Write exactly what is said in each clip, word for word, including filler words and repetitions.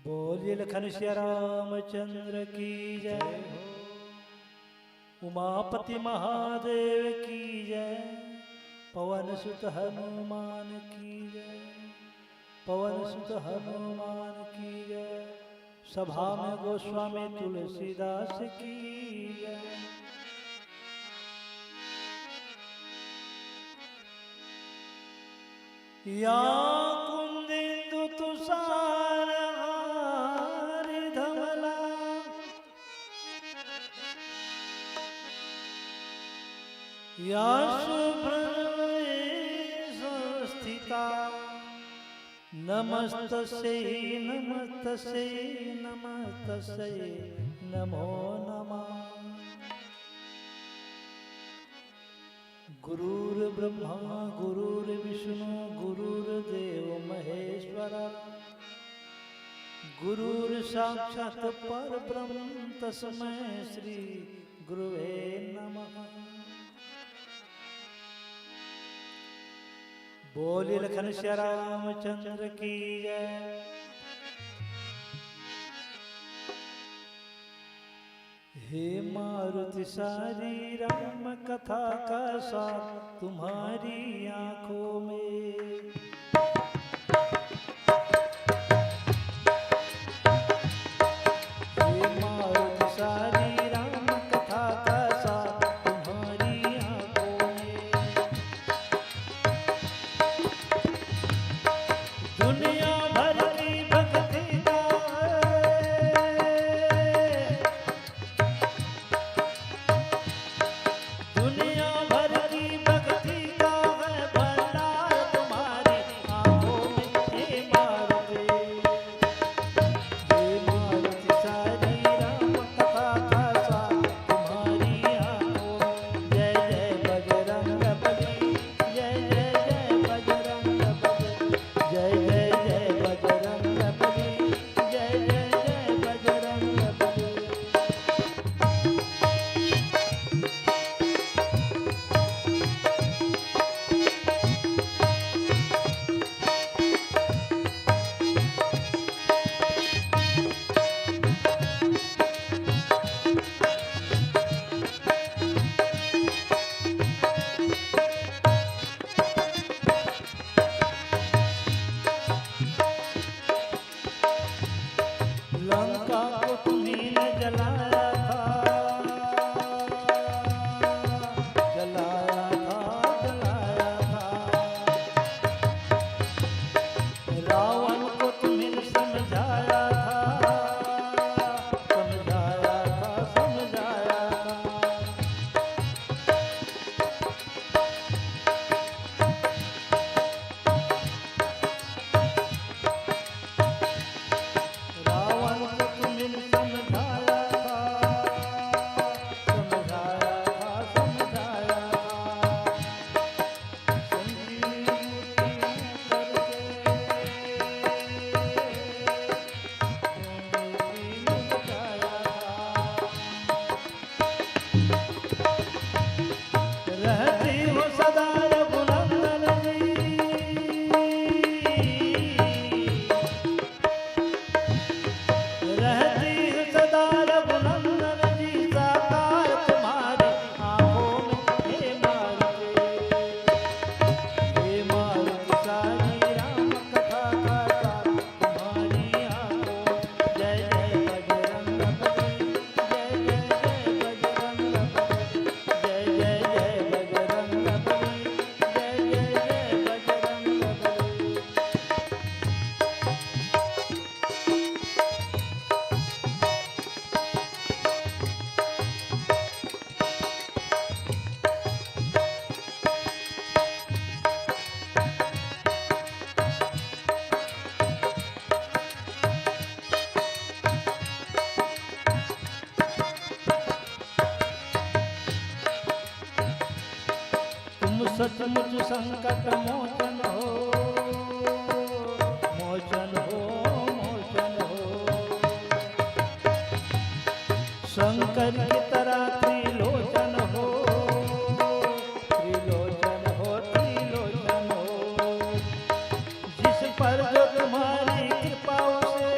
बोलिए लखन सिया रामचंद्र की जय। उमापति महादेव की जय। पवन सुत हनुमान की जय। पवन सुत हनुमान की जय। सभा में गोस्वामी तुलसीदास की जय। या कुंदिंदु तुषार हार धवला, या सुब्रह्मण्य संस्थिता, नमस्तस्यै नमस्तस्यै नमस्तस्यै नमो नमः। गुरुर्ब्रह्मा गुरुर्विष्णु गुरुर्देव महेश्वर, गुरुर्साक्षात् परब्रह्म तस्मै श्री गुरुवे नमः। बोलिए लखन सिया रामचंद्र की जय। हे मारुति सारी राम कथा का सार तुम्हारी आंखों में। हे मारुति सारी राम कथा का सार तुम्हारी आंखों में। दुनिया भर की भक्ति का है, दुनिया भर की भक्ति का है भंडार तुम्हारी आंखों में, हे मारुति। हे मारुति सारी राम कथा का सार तुम्हारी आंखों में। जय जय बजरंग बली, जय जय जय बजरंग बली, जय जय जय बजरंग बली, जय जय जय बजरंग बली। लंका को तुम्ही ने जलाया था, जलाया था, जलाया था। रावण को तुम्ही ने समझाया था, समझाया था, समझाया था। रावण को तुम्ही ने समझाया था, समझाया था, समझाया था। संजीवनी मूर्ति में करके रहती हो सदा रघुनंदन जी, रहती हो सदा रघुनंदन जी, साकार तुम्हारी आंखों में हे मारुति, हे मारुति सारी राम कथा का सार तुम्हारी आंखों। जय जय बजरंग बली, जय जय जय बजरंग बली, जय जय जय बजरंग बली, जय जय जय बजरंग बली। तुम सचमुच संकट मोचन हो, मोचन हो, मोचन हो। शंकर की तरह त्रिलोचन हो, त्रिलोचन हो, त्रिलोचन हो। जिस पर जो तुम्हारी कृपा उसे,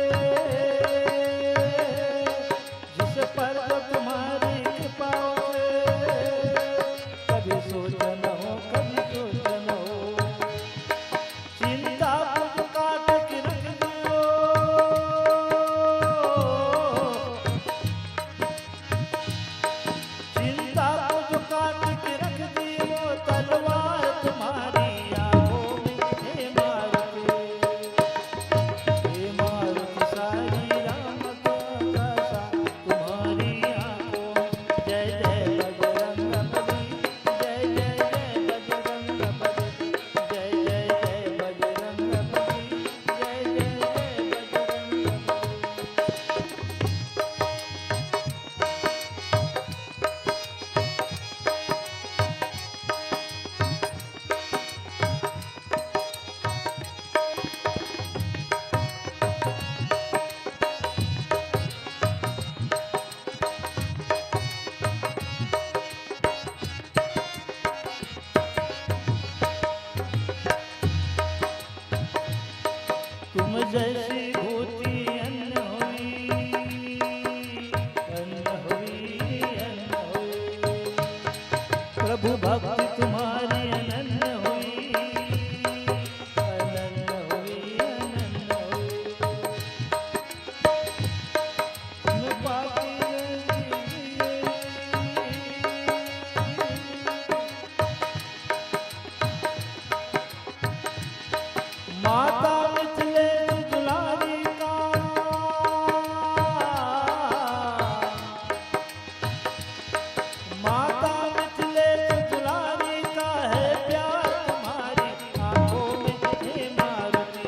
जैसी भूति अन्न हुई, अन्न हुई, अन्न हुई। प्रभु भक्ति तुम्हारी अनन्य हुई, अनन्य हुई, अनन्य हुई। माता मिथिलेश दुलारी का, माता मिथिलेश दुलारी का है प्यार तुम्हारी आंखों में, हे मारुति।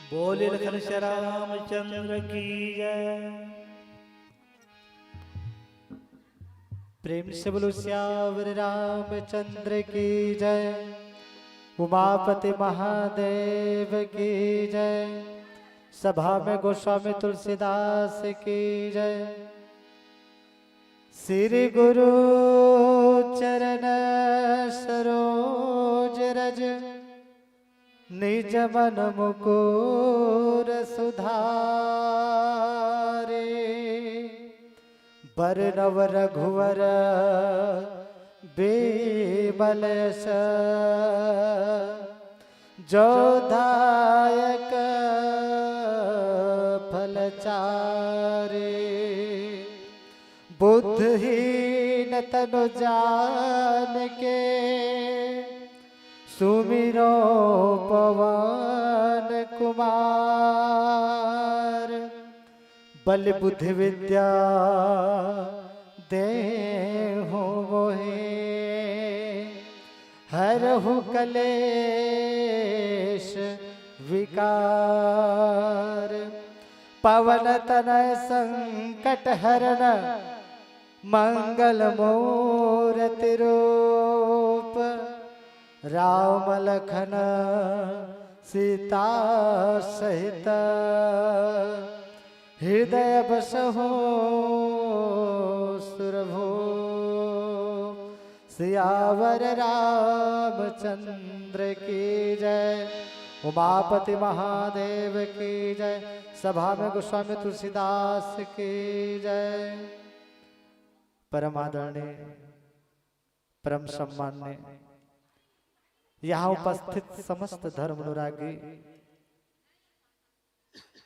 बोले लखन श्री रामचंद्र की जय। प्रेम से बोलो सियावर रामचंद्र की जय, उमापति महादेव की जय, सभा में गोस्वामी तुलसीदास की जय। श्री गुरु चरण सरोज रज निज मन मुकुर सुधारे। बरनव रघुवर बिमल यश जो दायक फल चारे। बुद्धहीन तनु जान के सुमिरो पवन कुमार। बल बुद्धि विद्या देहु मोहे हरहु कलेश विकार। पवन तनय संकट हरन मंगल मूरति रूप। राम लखन सीता सहित हृदय बसहु सुरभूप। सियावर रामचंद्र की जय। उमापति महादेव की जय। सभा में गोस्वामी तुलसीदास की जय। परम आदरणीय, परम सम्माननीय, यहाँ उपस्थित समस्त धर्म अनुरागी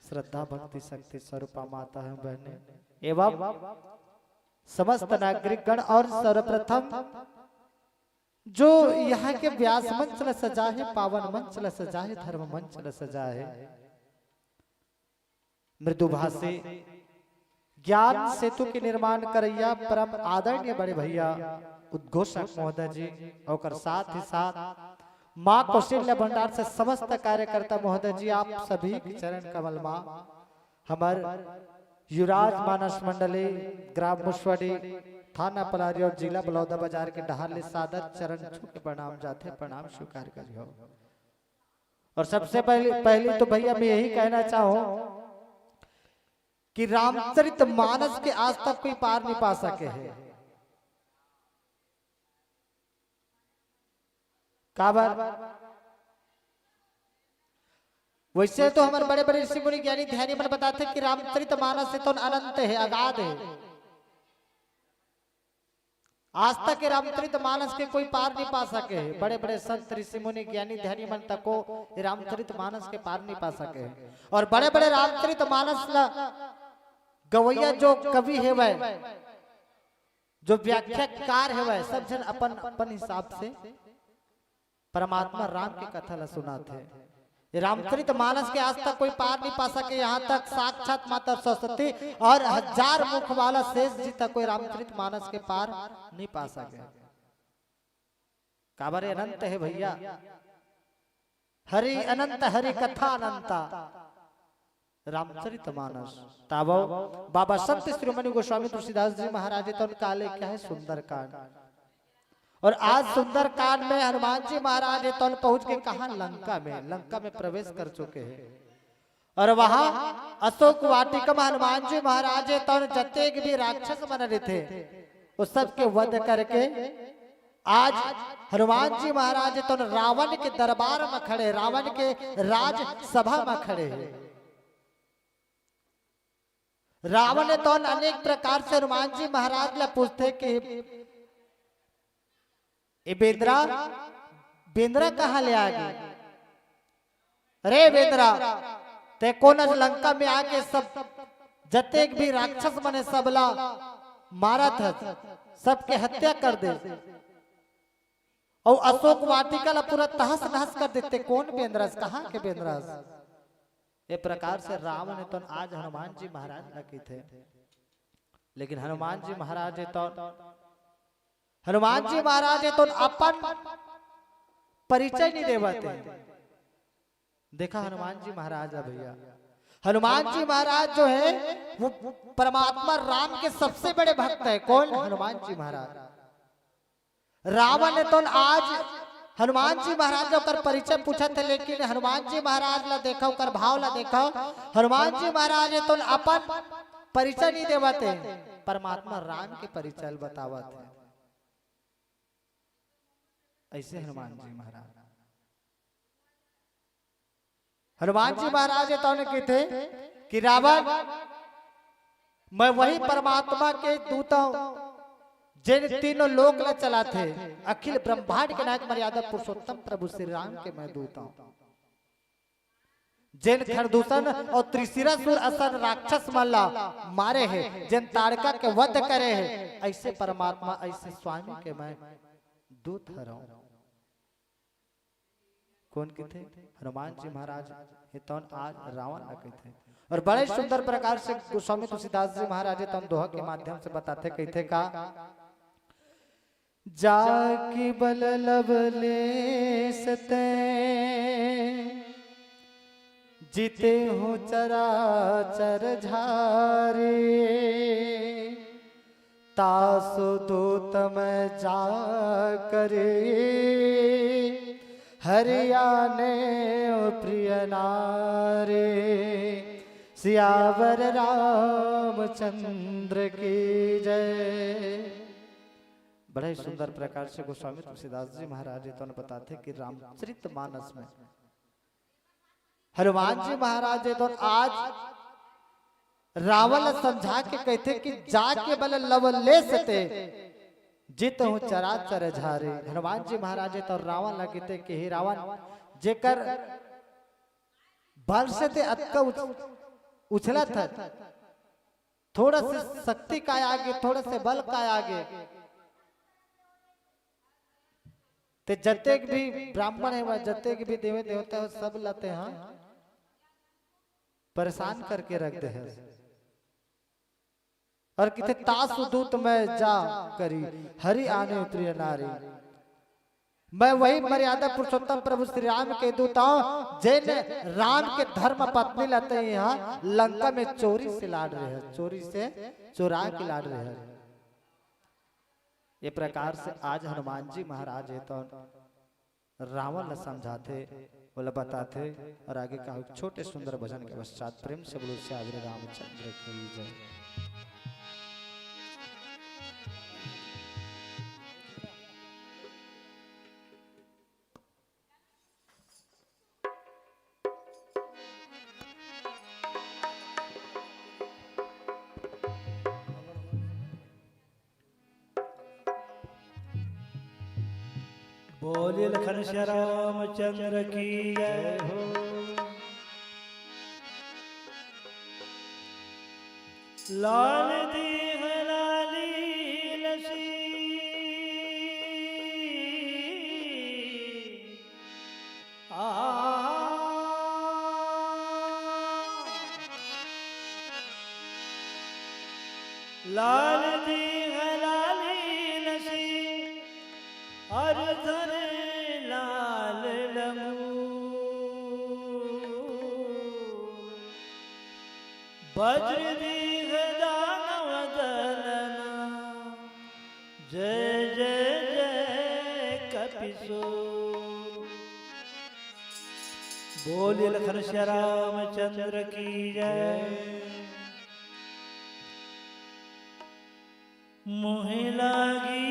श्रद्धा भक्ति शक्ति स्वरूपा माता है बहने एवं समस्त नागरिक गण और सर्वप्रथम जो यहाँ के व्यास मंच ल सजा है, पावन मंच ल सजा है, धर्म मंच ल सजा है, मृदुभाषी ज्ञान सेतु के निर्माण करैया परम आदरणीय बड़े भैया उद्घोषक महोदय जी, ओकर साथ ही साथ माँ कौशल्या भंडार से समस्त कार्यकर्ता महोदय जी, आप सभी के चरण कमल मा हमर युवराज मानस मंडली, ग्राम मुसवाड़ी, थाना पलारी और जिला बलौदा बाजार के डहार ले सादर चरण छू के प्रणाम जाथे, प्रणाम स्वीकार करिहो। और सबसे पहले, पहली तो भैया मैं यही कहना चाहूं कि रामचरित मानस के आज तक कोई पार नहीं पा सके है। काबर? वैसे तो हमर बड़े-बड़े ऋषि मुनि ज्ञानी ध्यानी मन बताथे कि रामचरित मानस हे तो अनंत हे, अगाध हे। आज तक ये रामचरित मानस के कोई पार नहीं पा सके हे। बड़े-बड़े संत ऋषि मुनि ज्ञानी ध्यानी मन तको ये रामचरित मानस के पार नहीं पा सके हे। और बड़े-बड़े रामचरित मानस ला गवैया जो कवि हेवय, जो व्याख्याकार हेवय, सब झन अपन अपन हिसाब से परमात्मा राम के कथा ला सुनाथे। ये रामचरित मानस के आज तक कोई पार नहीं पा सके, यहाँ तक साक्षात माता सरस्वती और हजार मुख वाला शेष जी तक कोई रामचरित मानस के पार नहीं पा सके। काबर ये अनंत हे भैया, हरि अनंत हरि कथा अनंता। रामचरित मानस। तावो बाबा संत शिरोमणि गोस्वामी तुलसीदास जी महाराज जी तोन काले क्या है सुंदरकांड। और आज सुंदरकांड में हनुमान जी महाराज जी तोन पहुंच के कहा लंका में, लंका में प्रवेश कर चुके हैं। और वहां अशोक वाटिका में हनुमान जी महाराज जी तोन जतेक भी राक्षस मन रहे थे, वो सबके वध करके आज हनुमान जी महाराज तोन रावण के दरबार में खड़े, रावण के राजसभा में खड़े हे। रावण तोन अनेक प्रकार से हनुमान जी महाराज ला पूछथे कि ए बेंदरा, बेंदरा कहाँ ले आ गे? अरे बेंदरा, ते कोन आज लंका में आके सब जतेक भी राक्षस मन हे सबला मारत हस, सबके हत्या कर दे। अउ अशोक वाटिका ला पूरा तहस नहस कर देते। कोन बेंदरा हस, कहाँ के बेंदरा हस? ए प्रकार से रावण तोन आज हनुमान जी महाराज ला कहिथे। लेकिन हनुमान जी महाराज तोन, हनुमान जी महाराज तोन अपन परिचय नहीं देवत हे। देखा हनुमान जी महाराज ला भैया, हनुमान जी महाराज जो है वो परमात्मा राम के सबसे बड़े भक्त है। कौन? हनुमान जी महाराज। रावण तोन आज हनुमान जी महाराज ओकर परिचय पूछत हे, लेकिन हनुमान जी महाराज ला देखा, ओकर भाव ला देखा, हनुमान जी महाराज तोन अपन परिचय नहीं देवत हे, परमात्मा राम के परिचय ल बतावत हे। ऐसे हनुमान जी महाराज, हनुमान जी महाराज तोन कहिथे कि रावण, मैं वही परमात्मा के दूत हूं, जेन तीनों लोक ला चलाथे, अखिल ब्रह्मांड के नायक मर्यादा पुरुषोत्तम प्रभु श्री राम के मैं दूत हूं, जेन खरदूषण और त्रिशिरासुर असन राक्षस मन ला मारे हे, जेन ताड़का के वध करे हे, ऐसे परमात्मा, ऐसे स्वामी के मैं दूत हरव। कोन कहिथे? हनुमान जी महाराज हे तोन आज रावण ला कहिथे। और बड़े सुंदर प्रकार से गोस्वामी तुलसीदास जी महाराज हे तोन दोहा के माध्यम से बताथे, कहिथे का? जाकी बल लवलेस ते जिते हूँ चराचर झारे, तासु दूत मैं जा करे, हरि आने प्रिय नारे। सियावर रामचंद्र की जय। बड़ा ही सुंदर प्रकार से गोस्वामी तुलसीदास जी महाराज जी तोन बताथे कि रामचरित मानस में हनुमान जी महाराज जी तोन आज रावण ला समझा के कहिथे कि जाके बल लवलेस ते जित हूँ चराचर झारे। हनुमान जी महाराज जी तोन रावण ला कहिथे कि हे रावण, जेकर बल से ते अतका उछ-, उछलत हस, थोड़ा से शक्ति का आगे, थोड़ा से बल का आगे, ते जतेक भी ब्राह्मण हे, जतेक भी देवी देवता हे, सब ला ते हा परेशान करके रख दे हे। और कहिथे तासु दूत मैं जा करी, हरि आने प्रिय नारी। मैं वही मर्यादा पुरुषोत्तम प्रभु श्री राम के दूत हूँ, जेन राम के धर्म पत्नी ला तैं हा लंका में चोरी से लाड रहे हस, चोरी से चोरा के लाड रहे हस। ये प्रकार से आज हनुमान जी महाराज हे तो रावण ला समझाथे, ओला बताथे और आगे का एक छोटे सुंदर भजन के पश्चात प्रेम से बोलो सियावर रामचंद्र की जय। बोलिए लखन सिया रामचंद्र की जय हो। लाल देह लाली लसी। आ। लाल देह लाली लसी, अर धर लाल लमू। वज्र देह दानव दलना, जय जय जय कपिसो। बोलिए लखन सिया रामचंद्र की जय। मोहे लागी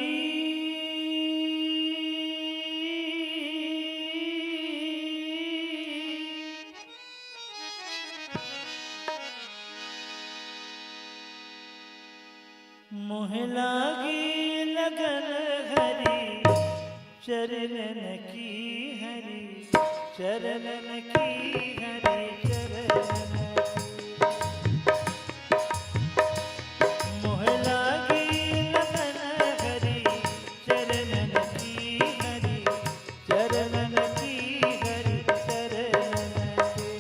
मोह लागी लगन हरी चरणन की, हरी चरणन की, हरी चरणन की। मोह लागी लगन हरी चरणन की, हरी चरणन की, हरी चरणन की।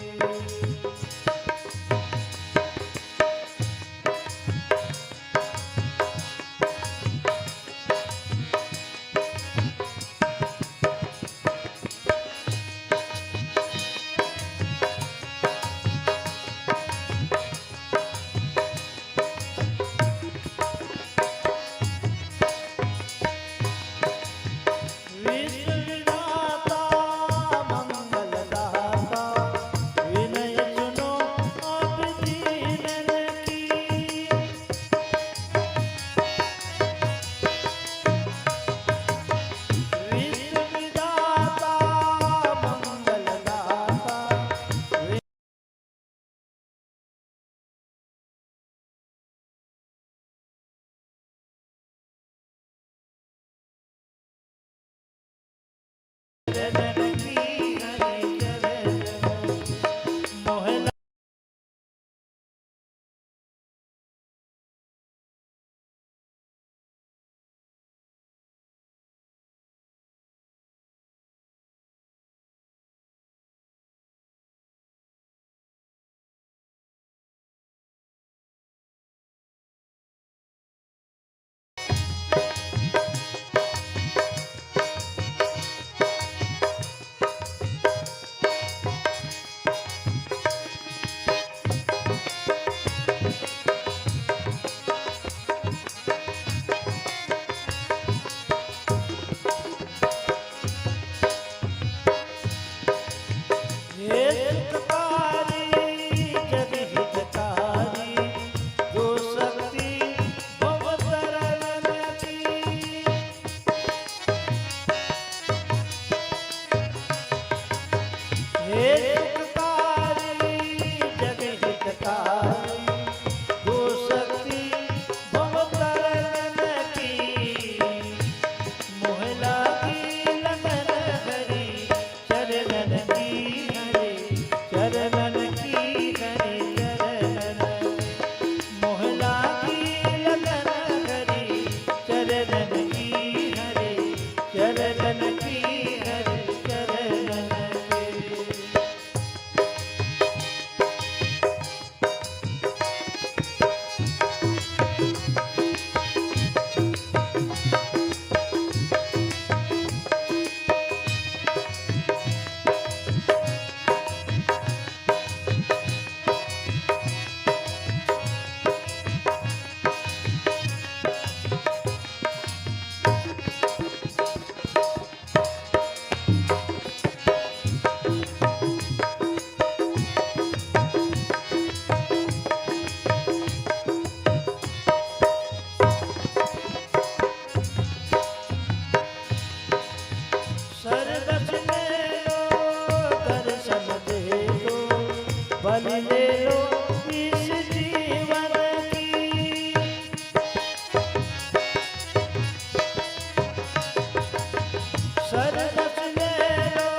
सरबस ले लो,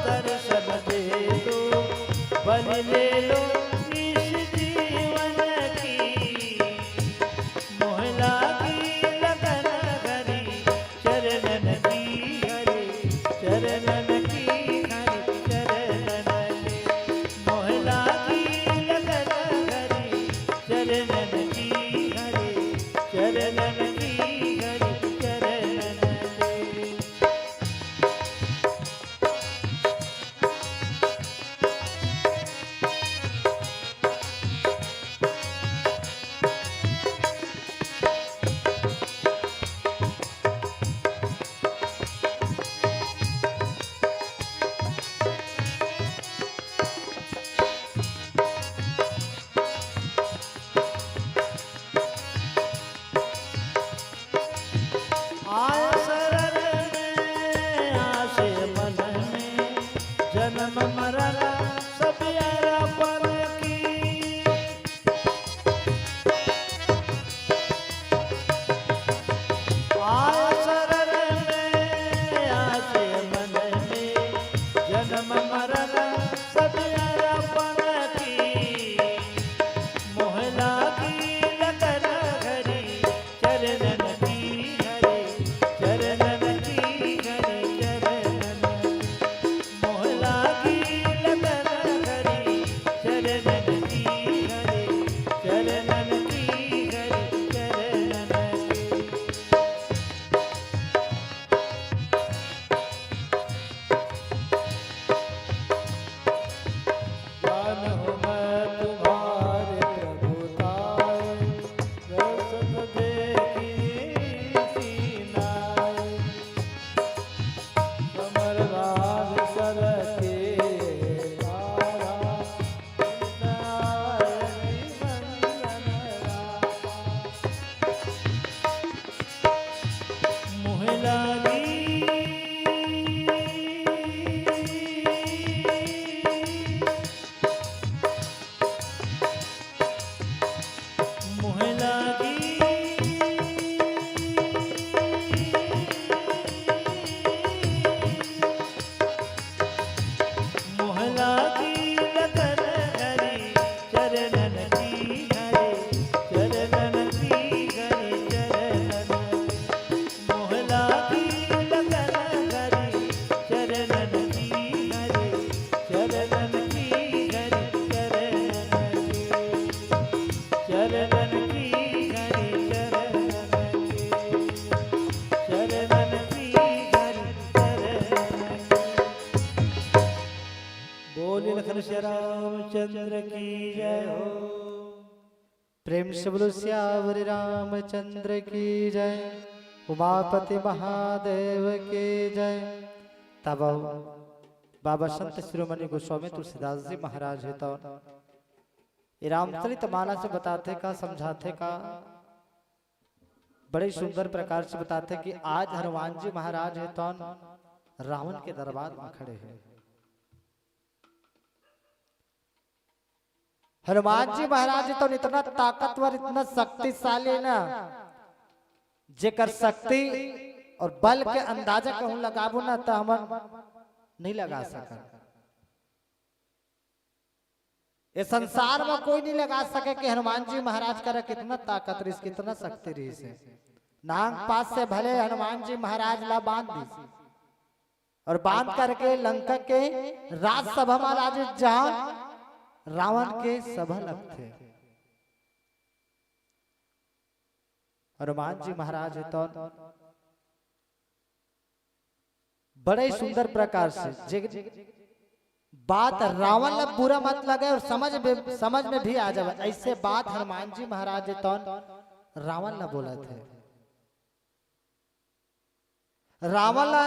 दर्शन दे दो, बलि ले लो इस जीवन की। मोह लागी लगन हरि, चरणन की हरि, चरणन की हरि, चरणन की। मोह लागी लगन हरि, चरणन की हरि, चरणन की हरि, चरणन की। आय शरण में, आसे मन में, जन्म मरण सब अरपन की। आय शरण में, आसे मन में, जन्म मरण सब अरपन की। मोह लागी लगन हरि, चरणन की हरि, चरणन की हरि, चरणन। मोह लागी लगन हरि, चरणन की हरि, चरणन की हरि, चरणन की। जान हो मैं तुम्हारे प्रभु ताए, दर्शन देखी सीनाए। समर राज सर के तारा, नारायणी नंदन रामा। मोह लागी, मोह लागी, मोह लागी लगन हरि, चरणन की हरि, चरणन की हरि, चरणन। मोह लागी लगन हरि, चरणन की हरि, चरणन की हरि, चरणन की। चरणन की हरि, चरणन की। चरणन की हरि, चरणन की। बोल लखन श्री रामचंद्र की जय हो। प्रेम से बोलो सियावर रामचंद्र की जय, उमापति महादेव की जय। तब बाबा संत शिरोमणि गोस्वामी तुलसीदास जी महाराज हे तो ये रामचरित मानस में बताथे का, समझाथे का, बड़े सुंदर प्रकार से बताथे कि आज हनुमान जी महाराज हे तो रावण के दरबार में खड़े हे। हनुमान जी महाराज तो इतना ताकतवर, इतना शक्तिशाली ना, जेकर शक्ति और बल के अंदाजा कहूं लगाबो ना, तो हमन नहीं लगा सकन। ये संसार में कोई नहीं लगा सके कि हनुमान जी महाराज करा कितना ताकत रहिस, कितना शक्ति रहिस हे। नांग पास से भले हनुमान जी महाराज ला बांध दिस, और बांध करके लंका के राजसभा में ला दिस, जहां रावण के सभा लगथे। हनुमान जी महाराज हे तो बड़े सुंदर प्रकार से जे बात रावण ला बुरा मत लगे और समझ में, समझ में भी आ जावे, ऐसे बात हनुमान जी महाराज हे तो रावण ला बोलत हे। रावण ला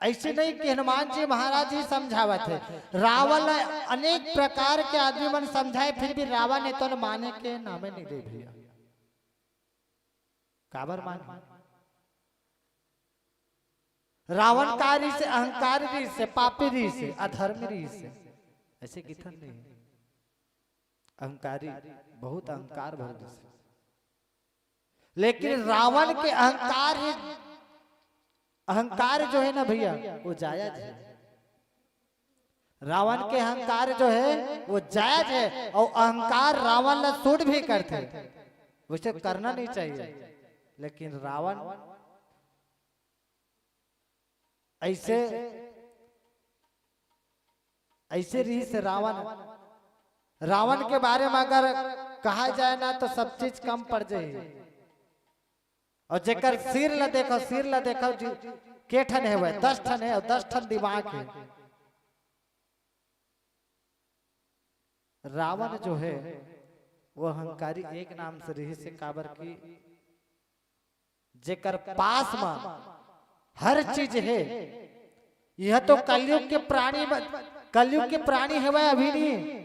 ऐसे नहीं कि हनुमान जी महाराज ही समझावत हे, रावण ला अनेक प्रकार के आदमी मन समझाए, फिर भी रावण हे तो माने के नामे नहीं दे भैया। काबर माने? रावण का रहिस हे? अहंकारी रहिस हे, पापी रहिस हे, अधर्मी रहिस हे। ऐसे किथन नहीं, अहंकारी, बहुत अहंकार भर रहिस हे। लेकिन रावण के अहंकार ही अहंकार जो है ना भैया, वो जायज है। रावण के अहंकार जो है, वो जायज है, और अहंकार रावण ला सूट भी करथे, वैसे करना नहीं चाहिए। लेकिन रावण ऐसे, ऐसे रहिस रावण। रावण के बारे में अगर कहा जाए ना, तो सब चीज कम पड़ जाए। और जेकर सिर ला देखो, सिर ला देखो जी, के ठन है वह? दस ठन है और दस ठन दिमाग है। रावण जो है, वो अहंकारी एक नाम से रहिस, काबर कि जेकर पास में हर चीज है। यह तो कलयुग के प्राणी, कलयुग के प्राणी है वह अभी नहीं।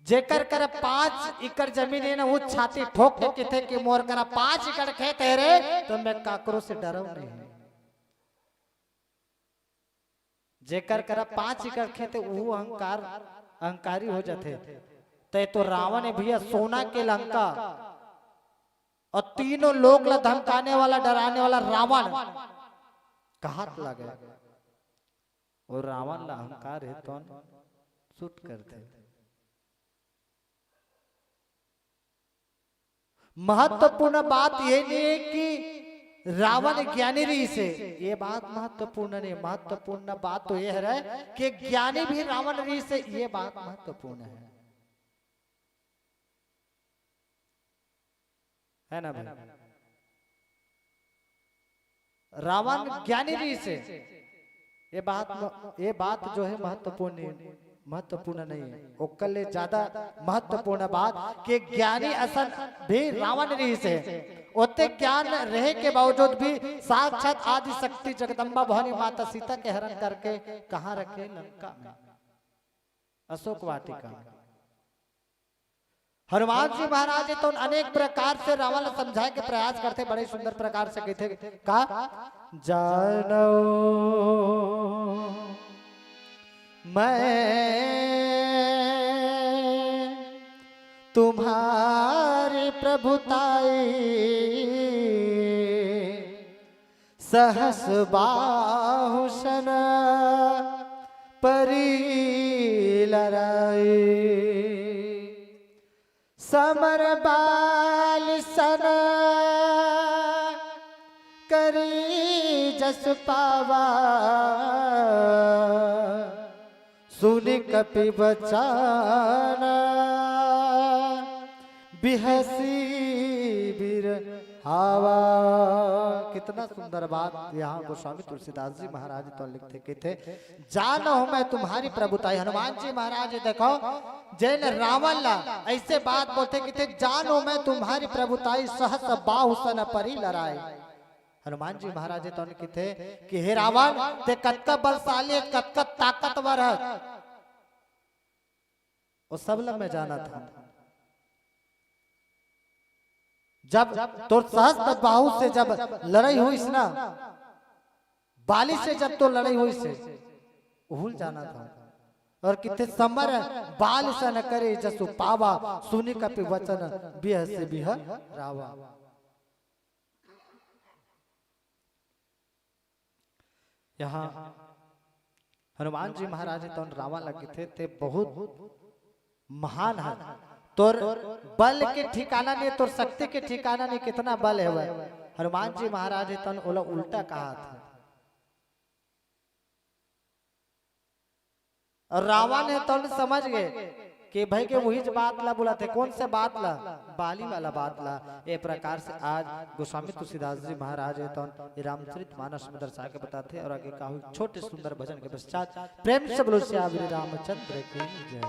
जेकर करा पाँच एकड़ जमीन है ना, वो छाती ठोक के किथे कि मोर करा पाँच एकड़ खेत है रे, तो मैं काकरो से डरव नहीं। जेकर करा पाँच एकड़ खेत है, वो अहंकार, अहंकारी हो जाथे। ते तो रावण है भैया, सोना के लंका, और तीनों लोक ला धमकाने वाला, डराने वाला रावण कहात लगे। और रावण ला अहंकार है, तौन सूट करथे। महत्वपूर्ण बात ये नहीं है कि रावण ज्ञानी रहिस हे, ये बात महत्वपूर्ण नहीं। महत्वपूर्ण बात तो ये है कि ज्ञानी भी रावण रहिस हे, ये बात महत्वपूर्ण है, है ना भाई? रावण ज्ञानी रहिस हे, ये बात, ये बात जो है महत्वपूर्ण नहीं, महत्वपूर्ण नहीं है। ओकर ले ज्यादा महत्वपूर्ण बात कि ज्ञानी असन भी रावण रहिस हे, ओते ज्ञान रहे के बावजूद भी साक्षात आदि शक्ति जगदम्बा भवानी माता सीता के हरण करके कहाँ रखे? लंका में, अशोक वाटिका। हनुमान जी महाराज तो अनेक प्रकार से रावण ला समझाए के प्रयास करथे, बड़े सुंदर प्रकार से कहिथे का, जानो मैं तुम्हारी प्रभुताई, सहस बाहु सन परी लराई। समर बाल सन करी जस पावा, सुनि कपि बचन बिहसी बिरहावा। कितना सुंदर बात यहाँ गोस्वामी तुलसीदास जी महाराज तो लिखथे, कहिथे, जानो मैं तुम्हारी प्रभुताई। हनुमान जी महाराज देखो, जेन रावण ला ऐसे बात बोलथे, कहिथे, जानो मैं तुम्हारी प्रभुताई, सहस बाहु सन परी लराई। हनुमान जी महाराज तो कहिथे कि हे रावण, ते कतका बलशाली हे, कतका ताकतवर हे, वो सब ला मैं जानत हँव। जब तोर सहस्त्र बाहु से जब लड़ाई होइस ना, बाली से जब तोर लड़ाई होइस हे, उहू ल जानत हँव। और कहिथे, समर बाल सन करे जसु पावा, सुनि कपि वचन बिहसि बिहरावा। यहाँ हनुमान जी महाराज तौन रावण ला कहिथे, ते बहुत महान हे, तोर बल के ठिकाना नहीं, तोर शक्ति के ठिकाना नहीं, कितना बल हे वह। हनुमान जी महाराज तौन ओला उल्टा कहा था। और रावण हे तौन समझ गए कि भाई के वही बात ला बोलथे, कौन से बात ला? बाली वाला बात ला। ये प्रकार से आज गोस्वामी तुलसीदास जी महाराज हे तौन ये रामचरित मानस में दर्शा के बताथे। और आगे का हुई छोटे सुंदर भजन के पश्चात प्रेम से बोलो सियावर रामचंद्र की जय।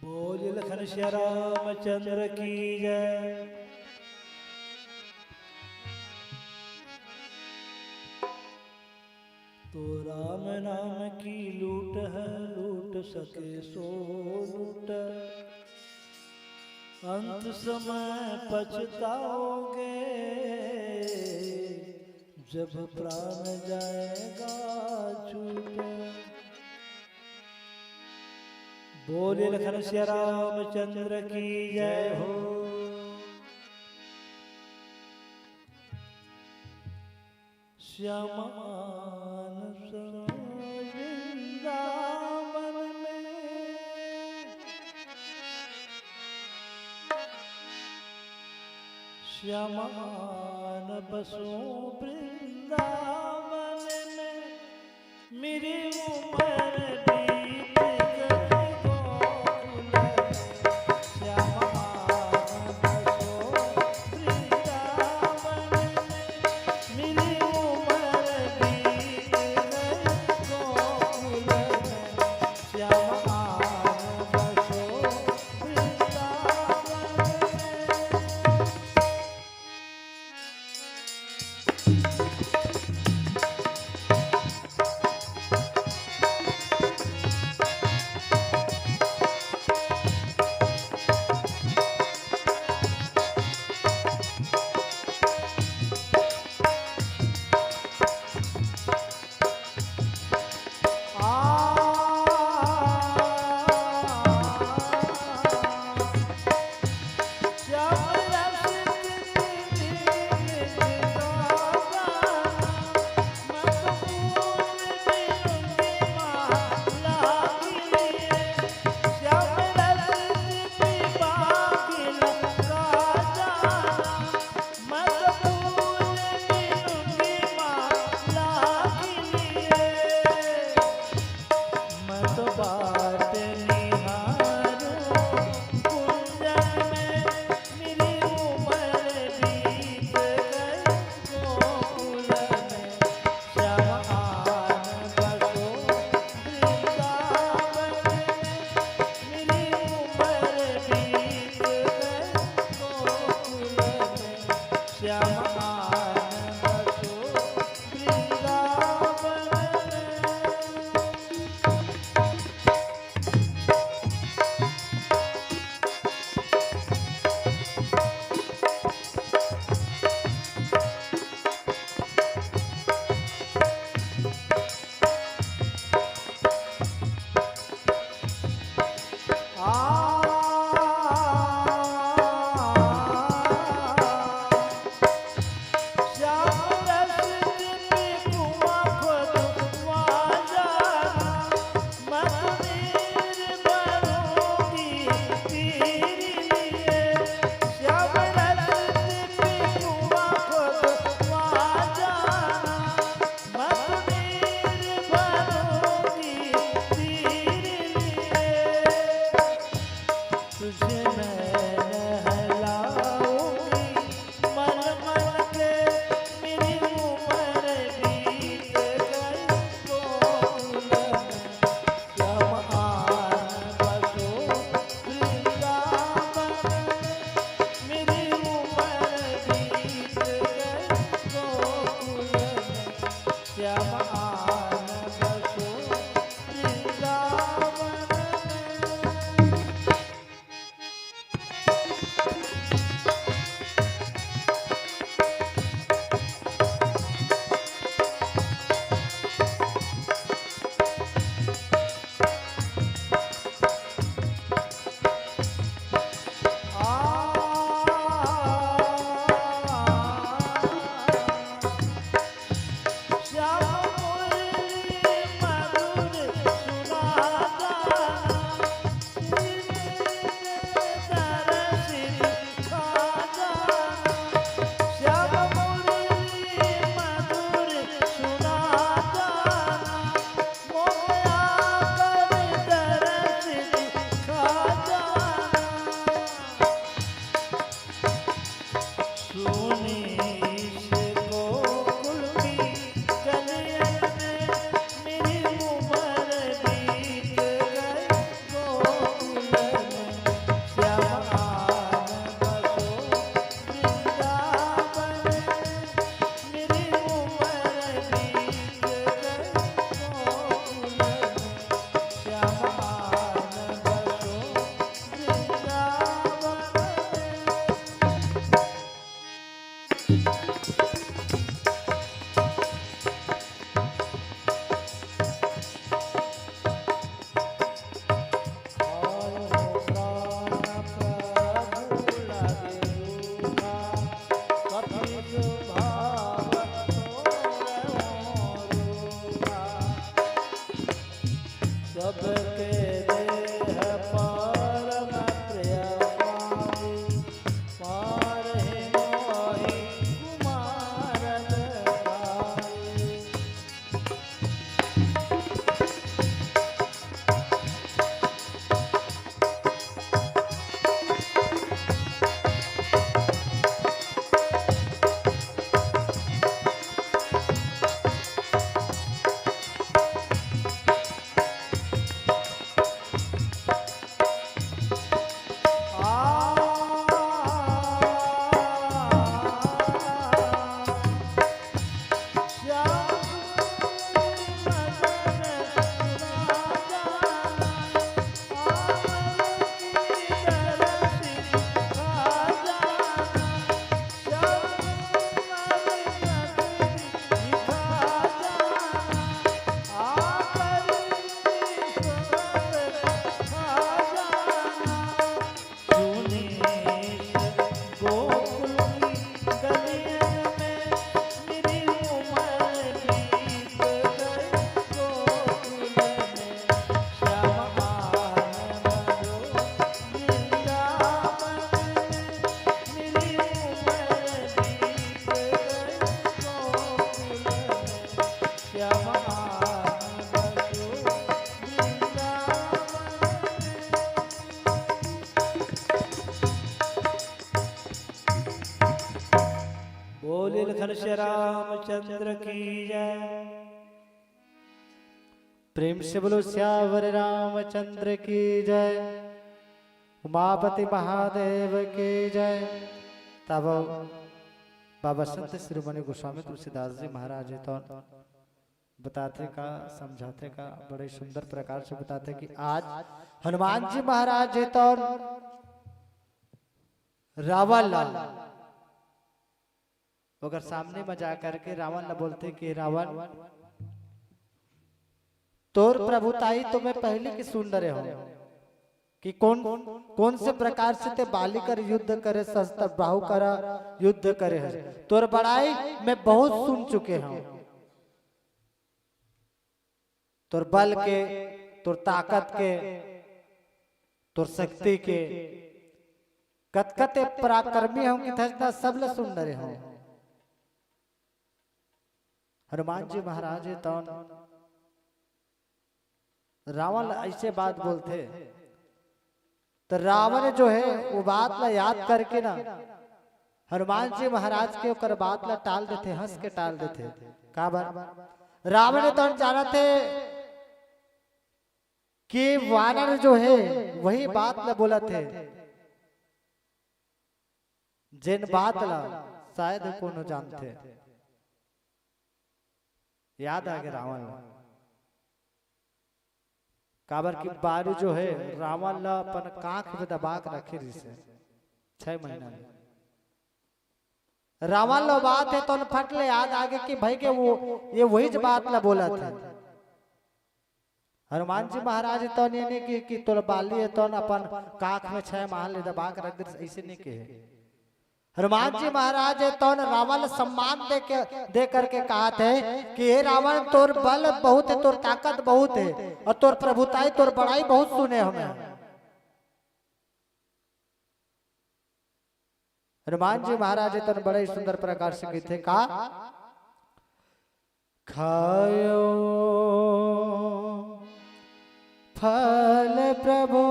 बोल लखन सिया रामचंद्र की जय। तो राम नाम की लूट है, लूट सके सो लूट, अंत समय पछताओगे, जब प्राण जाएगा छूट। बोले लखन सिया रामचंद्र की जय हो। श्याम आन बसो वृंदावन में, श्याम आन बसो वृंदावन में, मेरी उम्र बीत गई गोकुल में। श्याम आन बसो वृंदावन में, मेरी उम्र बीत गई गोकुल में। श्याम आन बसो वृंदावन में। श्री रामचंद्र की जय। प्रेम से बोलो सियावर रामचंद्र की जय, उमापति महादेव की जय। तब बाबा संत शिरोमणि गोस्वामी तुलसीदास जी महाराज जी तो बताथे का, समझाथे का, बड़े सुंदर प्रकार से बताथे कि आज हनुमान जी महाराज जी तो रावण ला ओकर सामने में जा करके रावण ला बोलथे कि रावण, तोर प्रभुताई तो मैं पहले के सुन डरे हूँ कि कौन, कौन से प्रकार से ते बाली कर युद्ध करे, सहस्त्र बाहु करा युद्ध करे है। तोर बड़ाई मैं बहुत सुन चुके हूँ। तोर बल के, तोर ताकत के, तोर शक्ति के, कतका ते पराक्रमी हूँ कि थस ना सब ल सुन डरे हूँ। हनुमान जी महाराज हे तौन रावण ल ऐसे बात बोलथे, तो रावण जो है वो बात ला याद करके ना हनुमान जी महाराज के ओकर बात ला टाल देथे, हंस के टाल देथे। काबर? रावण तो जानत हे कि वानर जो है वही बात ला बोलत हे, जेन बात ला शायद कोनो जानथे। याद आ गया रावण ला। काबर कि बारू जो है रावण ला अपन कांख में दबा के रखे रिहिस हे छह महीना में। रावण ला बात हे तौन फट ले याद आगे कि भाई के वो, ये वही ज बात ला बोलत हे। हनुमान जी महाराज हे तौन ये नहीं कि, कि तोर बाली हे तौन अपन कांख में छह माह ले दबा के रख दे, ऐसे नहीं कहे। हनुमान जी महाराज हे तौन रावण ला सम्मान दे के, दे करके कहत हे कि हे रावण, तोर बल बहुत हे, तोर ताकत बहुत हे और तोर प्रभुताई, तोर बड़ाई बहुत सुने हमें। हनुमान जी महाराज हे तौन बड़े सुंदर प्रकार से कहिथे का, खायो फल प्रभु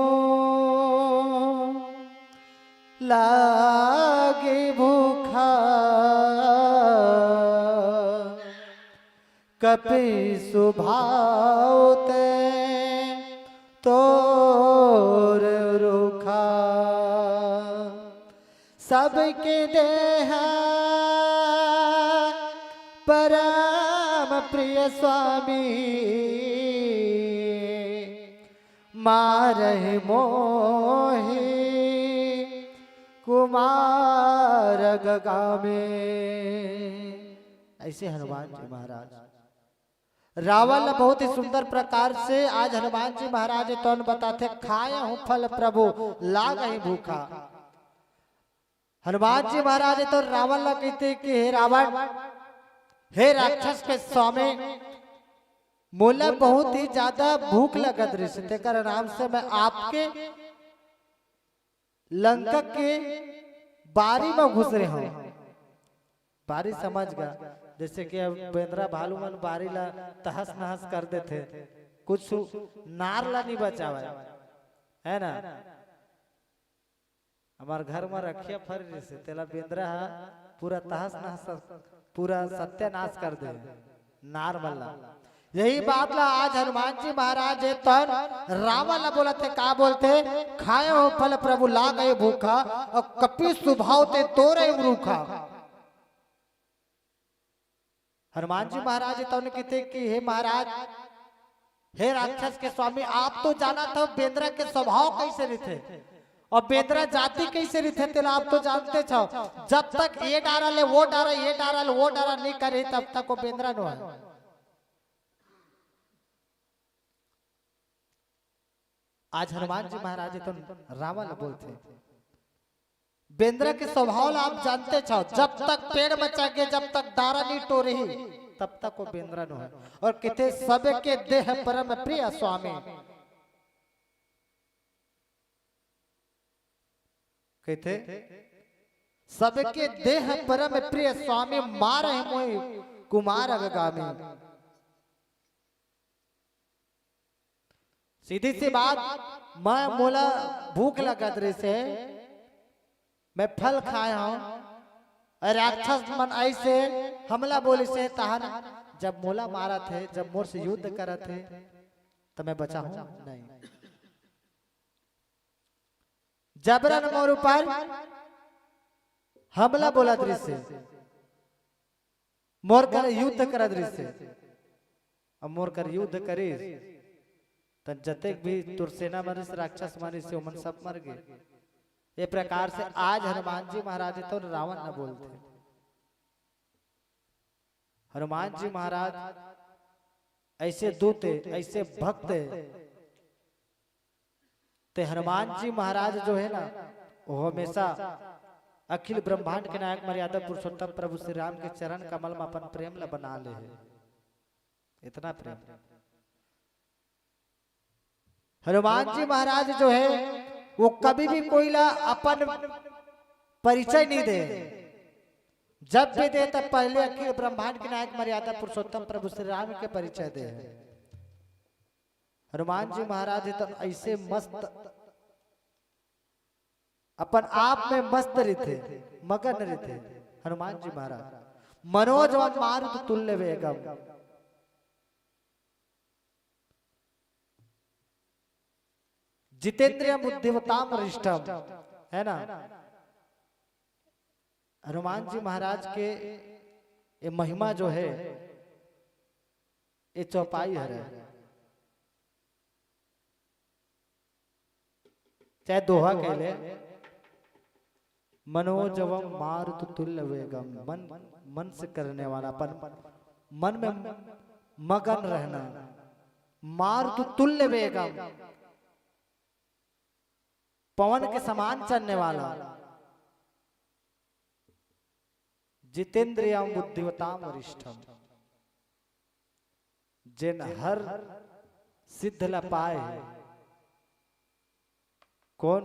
लागे भूखा, कपि सुभाव ते तोर रूखा। सबके देह परम प्रिय स्वामी, मारहि मोहि कुमार गगामे। ऐसे हनुमान जी महाराज रावण ला बहुत ही सुंदर प्रकार से आज हनुमान जी महाराज हे तौन बताथे, खाए हूँ फल प्रभु लागहि भूखा। हनुमान जी महाराज हे तौन रावण ला कहिथे कि हे रावण, हे राक्षस के स्वामी, मोला बहुत ही ज्यादा भूख लगत रहिस, तेकर नाम से मैं आपके लंका के बारी में घुस रहे हूँ। बारी समझ गा, जैसे कि अब बेंदरा भालू मन बारी ला तहस नहस कर देथे, कुछ नार ला नहीं बचावे, है ना? हमार घर में रखिया फर रहिसे, तेला बेंदरा हा पूरा तहस नहस, पूरा सत्यानाश कर दे, नार मन ला। यही बात ला आज हनुमान जी महाराज हे तौन रावण ला बोलथे, का बोलथे? खाए हो फल प्रभु लागहि भूखा, और कपि सुभाव ते तोरहि रूखा। हनुमान जी महाराज हे तौन कहिथे कि हे महाराज, हे राक्षस के स्वामी, आप तो जानत हो बेंदरा के स्वभाव कैसे रहिथे, और बेंदरा जाति कैसे रहिथे, तेला आप तो जानते छो। जब तक ये डारा ले वो डारा, ये डारा ले वो डारा नहीं करे, तब तक वो बेंदरा नो है। आज हनुमान जी महाराज हे तौन रावण ला बोलथे, बेंदरा के स्वभाव ला आप जानते छो, जब तक पेड़ में चघे, जब तक डारा नहीं टोरही, तब तक वो बेंदरा नो है। और कहिथे, सबके देह परम प्रिय स्वामी, कहिथे, सबके देह परम प्रिय स्वामी, मारहि मोहि कुमार गगामी। सीधी सी बात, मैं, मोला भूख लगत रहिसे, मैं फल खाए हूँ, अउ राक्षस मन अइसे हमला बोलिस हे, तहन जब मोला मारत हे, जब मोर से युद्ध करत हे, त मैं बचाहूं नहीं। जबरन मोर ऊपर हमला बोलत रिहिस हे, मोर कर युद्ध करत रिहिस हे। अब मोर कर युद्ध करिस, त जतेक भी तोर सेना मन रिहिस, राक्षस मन रिहिस, ओमन सब मर गे। ये प्रकार से आज हनुमान जी महाराज तो रावण न बोलथे। हनुमान जी महाराज अइसे दूत हे, अइसे भक्त हे। ते हनुमान जी महाराज जो हे ना, वो हमेशा अखिल ब्रह्मांड के नायक मर्यादा पुरुषोत्तम प्रभु श्री राम के चरण कमल म अपन प्रेम ल बना ले हे। इतना प्रेम। हनुमान जी महाराज जो हे, वो कभी भी कोई ला अपन परिचय नहीं दे। जब भी दे, तब पहले अखिल ब्रह्मांड के नायक मर्यादा पुरुषोत्तम प्रभु श्री राम के परिचय दे। हनुमान जी महाराज तो अइसे मस्त, अपन आप में मस्त रिथे, मगन रिथे हनुमान जी महाराज। मनोजवम मारुत तुल्य वेगम, जितेंद्रियम बुद्धिमताम वरिष्ठम, हे ना? हनुमान जी महाराज के ये महिमा जो हे, ये चौपाई हरे। चाहे दोहा कह ले, मनोजवम मारुत तुल्य वेगम, मन, मन से करने वाला, अपन मन में मगन रहना। मारुत तुल्य वेगम, पवन के समान चलने वाला। जितेंद्रियम बुद्धिमताम वरिष्ठम, जेन हर सिद्ध ला पाए हे। कौन?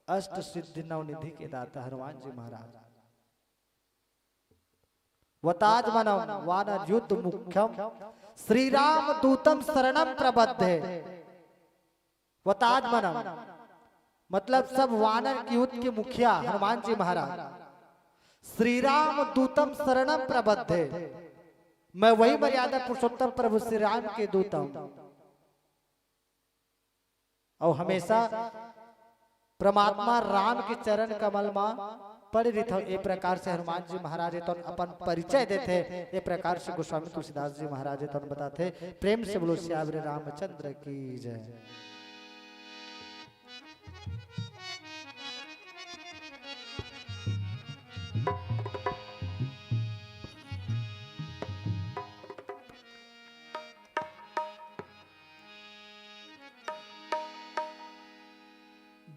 अष्ट सिद्धि नवनिधि के दाता हनुमान जी महाराज। वतात्मनम वानर युद्ध मुख्यम श्री राम दूतम शरणम प्रबद्धे। वतात्मनम मतलब सब वानर के युद्ध के मुखिया हनुमान जी महाराज। श्री राम दूतम शरणम प्रबद्धे, मैं वही मर्यादा पुरुषोत्तम प्रभु श्री राम के दूत हूं। अउ हमेशा परमात्मा राम के चरण कमल म पड़े रहिथव। ए प्रकार से हनुमान जी महाराज तो अपन परिचय देथे। ए प्रकार से गोस्वामी तुलसीदास जी महाराज तो बताथे। प्रेम से बोलो सियावर रामचंद्र की जय।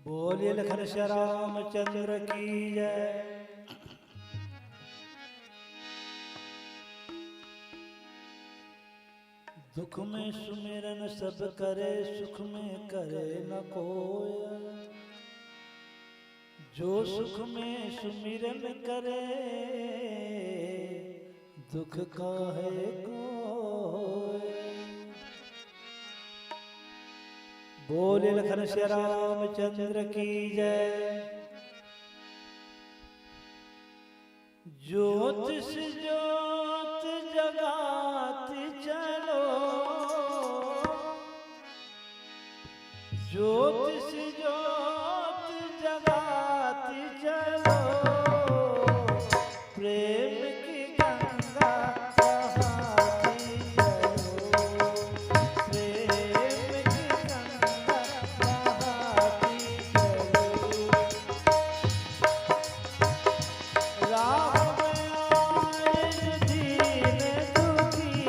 बोलिए लखन श्री रामचंद्र की जय। दुख में सुमिरन सब करे, सुख में करे न कोय। जो सुख में सुमिरन करे, दुख काहे कोय। बोले लखन श्री रामचंद्र की जय। ज्योतिष ज्योत जगात चलो, ज्योतिष ज्योत जगात चलो, प्रेम की गंगा बहाती चलो, प्रेम की गंगा बहाती चलो। राम आए जो दीन दुखी,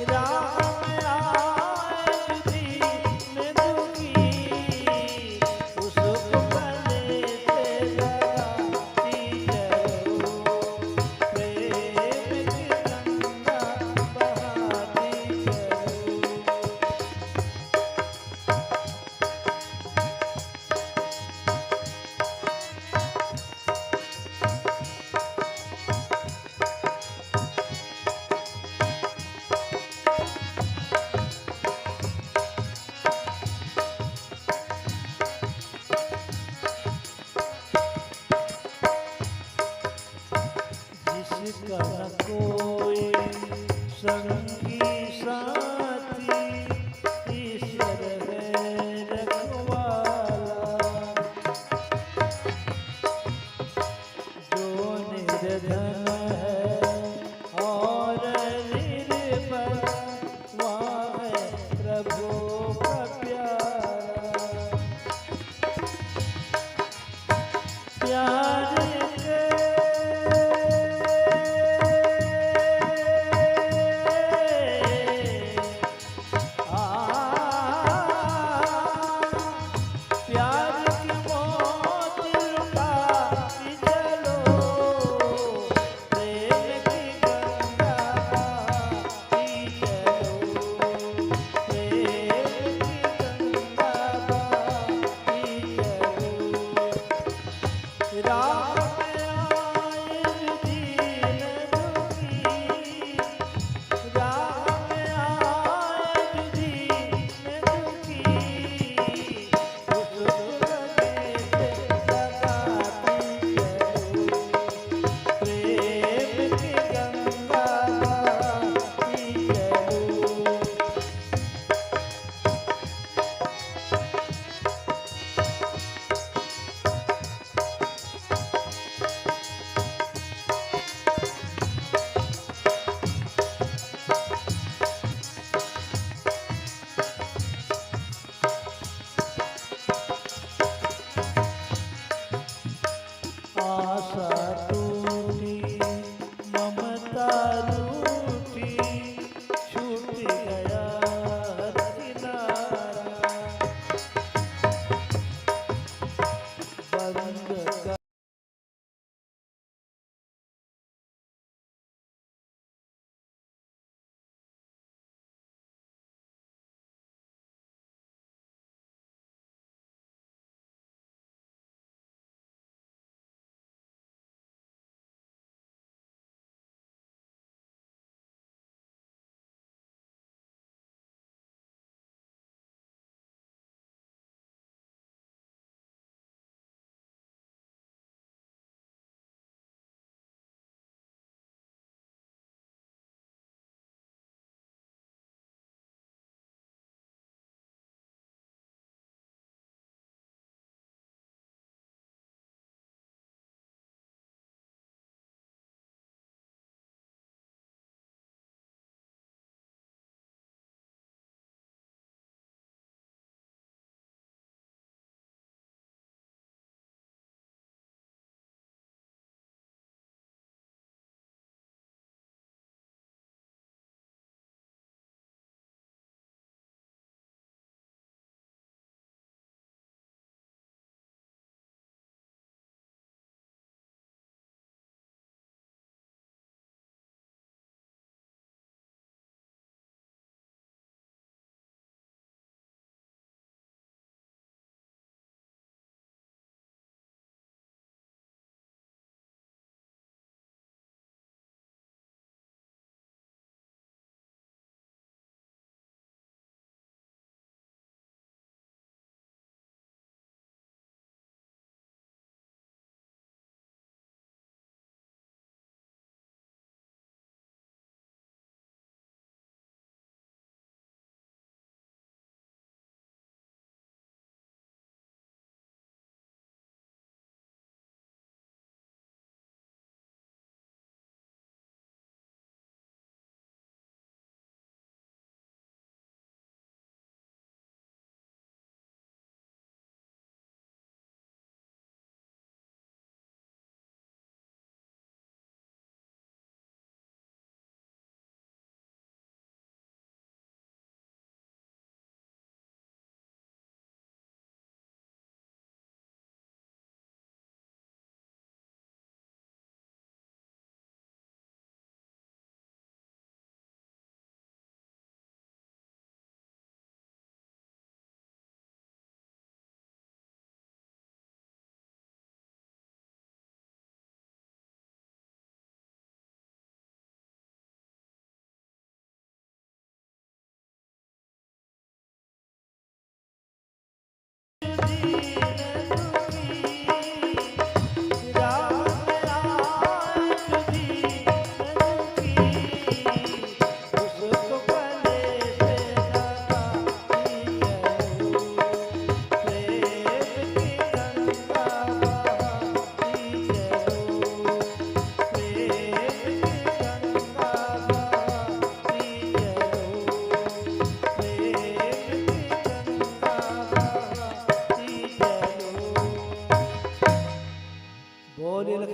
राम आए जो दीन दुखी,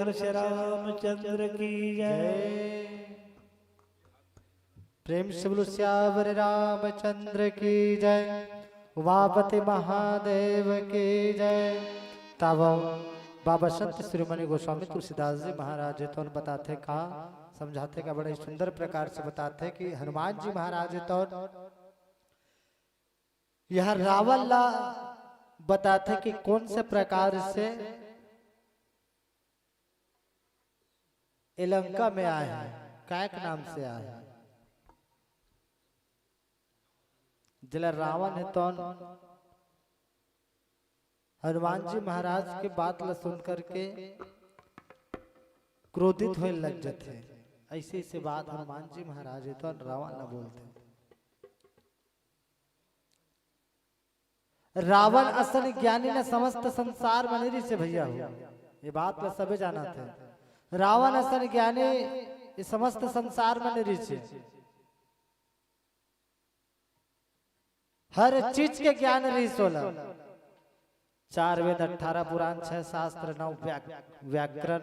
श्री रामचंद्र की जय। प्रेम से बोलो सियावर रामचंद्र की जय। उमापति महादेव की जय। तब बाबा संत शिरोमणि गोस्वामी तुलसीदास जी महाराज जी तो बताथे का, समझाथे का, बड़े सुंदर प्रकार से बताथे कि हनुमान जी महाराज जी तो यह रावण ला बताथे कि कौन से प्रकार से ए लंका में आए हैं, काय के नाम से आए हैं। जिला रावण हे तौन हनुमान जी महाराज के बात ला सुन करके क्रोधित होए लग जाथे। ऐसे ऐसे बात हनुमान जी महाराज हे तौन रावण ला बोलथे। रावण असन ज्ञानी न समस्त संसार में नहीं रिसे भैया हो, ये बात ला सबे जाना थे। रावण असन ज्ञानी ये समस्त संसार में नहीं रिसे, हर चीज के ज्ञान रिस होला। चार वेद, अठारह पुराण, छह शास्त्र, नौ व्याक-, व्याकरण।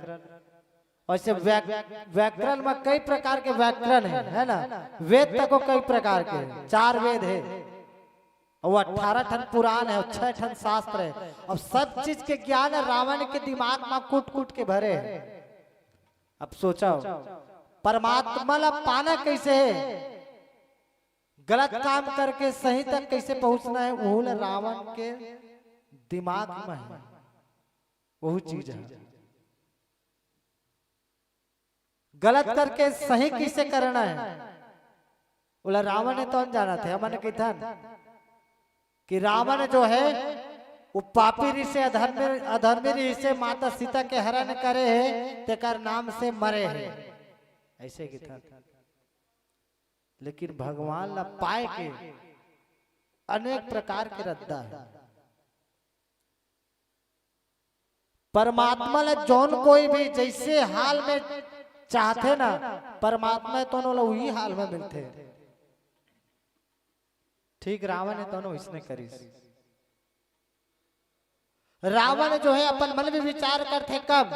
वैसे व्याक-, व्याकरण में कई प्रकार के व्याकरण है, है ना? वेद तको कई प्रकार के, चार वेद है, और अठारह ठन पुराण है, और छह ठन शास्त्र है। अब सब चीज के ज्ञान रावण के दिमाग में कूट कूट के भरे है। अब सोचो, परमात्मा ला पाना कैसे है, गलत काम करके सही तक कैसे पहुंचना है, वो ला रावण के दिमाग में है, वही चीज है। गलत करके सही कैसे करना है, ओला रावण हे तौन जानत हे। हमन कहिथन कि रावण जो है, वो पापी रिसे, अधर्मी, अधर्मी रिसे, माता सीता के हरण करे है, तेकर नाम से मरे है, ऐसे कहिथन। लेकिन भगवान ला पाए के अनेक प्रकार के रद्दा है। परमात्मा ला जौन कोई भी जैसे हाल में चाहथे ना, परमात्मा तो ओला उही हाल में मिलथे। ठीक रावण हे तौन ओइसने करिस। रावण जो है अपन मन में विचार करथे कब?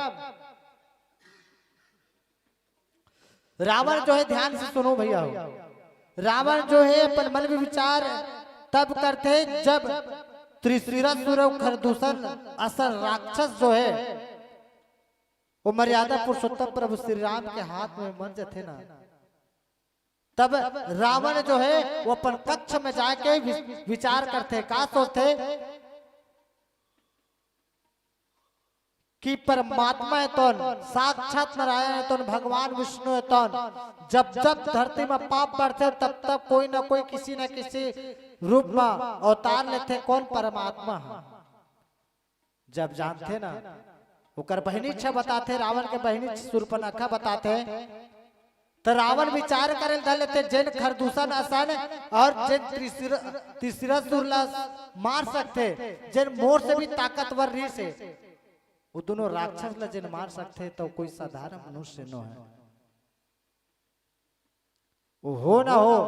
रावण जो है, ध्यान से सुनो भैया हो, रावण जो है अपन मन में विचार तब करथे जब त्रिशिरा सुर अउ खरदूषण असन राक्षस जो है वो मर्यादा पुरुषोत्तम प्रभु श्री राम के हाथ में मर जाथे ना, तब रावण जो है वो अपन कक्ष में जाके वि-, विचार करथे, का सोचथे कि परमात्मा हे तौन, साक्षात नारायण हे तौन, भगवान विष्णु हे तौन, जब जब धरती में पाप बढ़थे तब तब कोई ना कोई किसी न किसी रूप में अवतार लेथे। कौन? परमात्मा हे। जब जानथे ना, ओकर बहिनी छ बताथे, रावण के बहिनी छ सूर्पनखा बताथे, त रावण विचार करे ल धर लेथे, जेन खरदूषण असन और जेन त्रिशिर-, त्रिशिरा सुर ला मार सकथे, जेन मोर से भी ताकतवर रिसे, वो दोनों राक्षस ला जेन मार सकथे, तो कोई साधारण मनुष्य नो है। वो हो ना हो,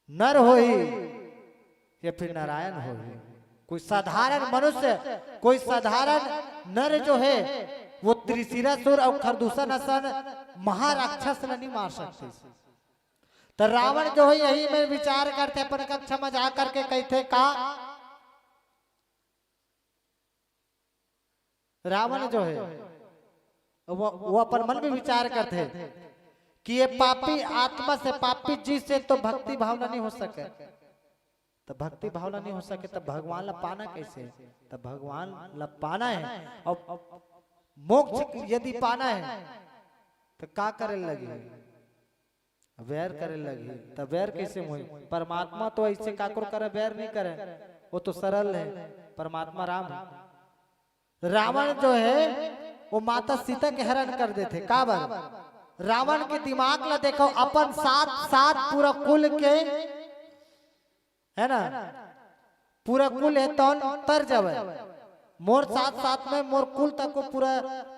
नर होही या फिर नारायण होही, कोई साधारण मनुष्य, कोई साधारण नर जो है, वो त्रिशिरा सुर और खरदूषण असन महाराक्षस ला नहीं मार सकते। तो रावण जो है यही में विचार करथे, अपन कक्षा में जा करके कहथे का, रावण जो है वो, वो अपन मन में विचार करथे कि ये पापी आत्मा से, पापी जी से तो भक्ति भावना नहीं हो सके। तो भक्ति भावना नहीं हो सके तो भगवान ला पाना कैसे? तो भगवान ला पाना है और मोक्ष यदि पाना है तो का करे लगी? वैर करे लगी। त वैर कैसे होई? परमात्मा तो ऐसे काकरो करे वैर नहीं करे, वो तो सरल है, परमात्मा राम है। रावण जो है वो माता सीता के हरण कर देथे। काबर? रावण के दिमाग ला देखो, अपन साथ साथ पूरा कुल के, है ना, पूरा कुल हे तौन तर जावय, मोर साथ साथ में मोर कुल तक को पूरा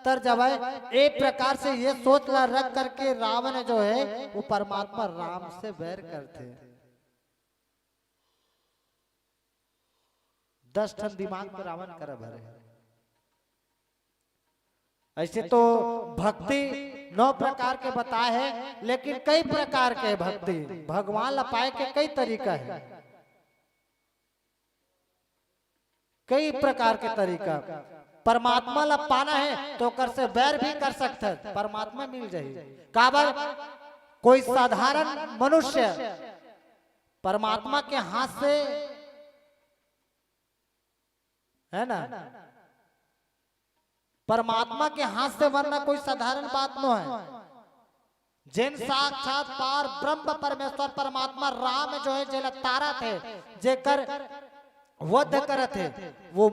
तर जावय। ए प्रकार से ये सोच ला रख करके रावण जो है वो परमात्मा राम से वैर करथे। दस ठन दिमाग तो रावण करा भरे। ऐसे तो भक्ति नौ प्रकार के बताए हे, लेकिन कई प्रकार के भक्ति, भगवान ला पाए के कई तरीका हे, कई प्रकार के तरीका। परमात्मा ला पाना हे तो ओकर से बैर भी कर सकथन, परमात्मा मिल जाही। काबर? कोई साधारण मनुष्य परमात्मा के हाथ से, है ना, परमात्मा के हाथ से मरना कोई साधारण बात नो हे। जेन साक्षात पार ब्रह्म परमेश्वर परमात्मा राम जो हे, जेला तारत हे, जेकर वध करत हे, वो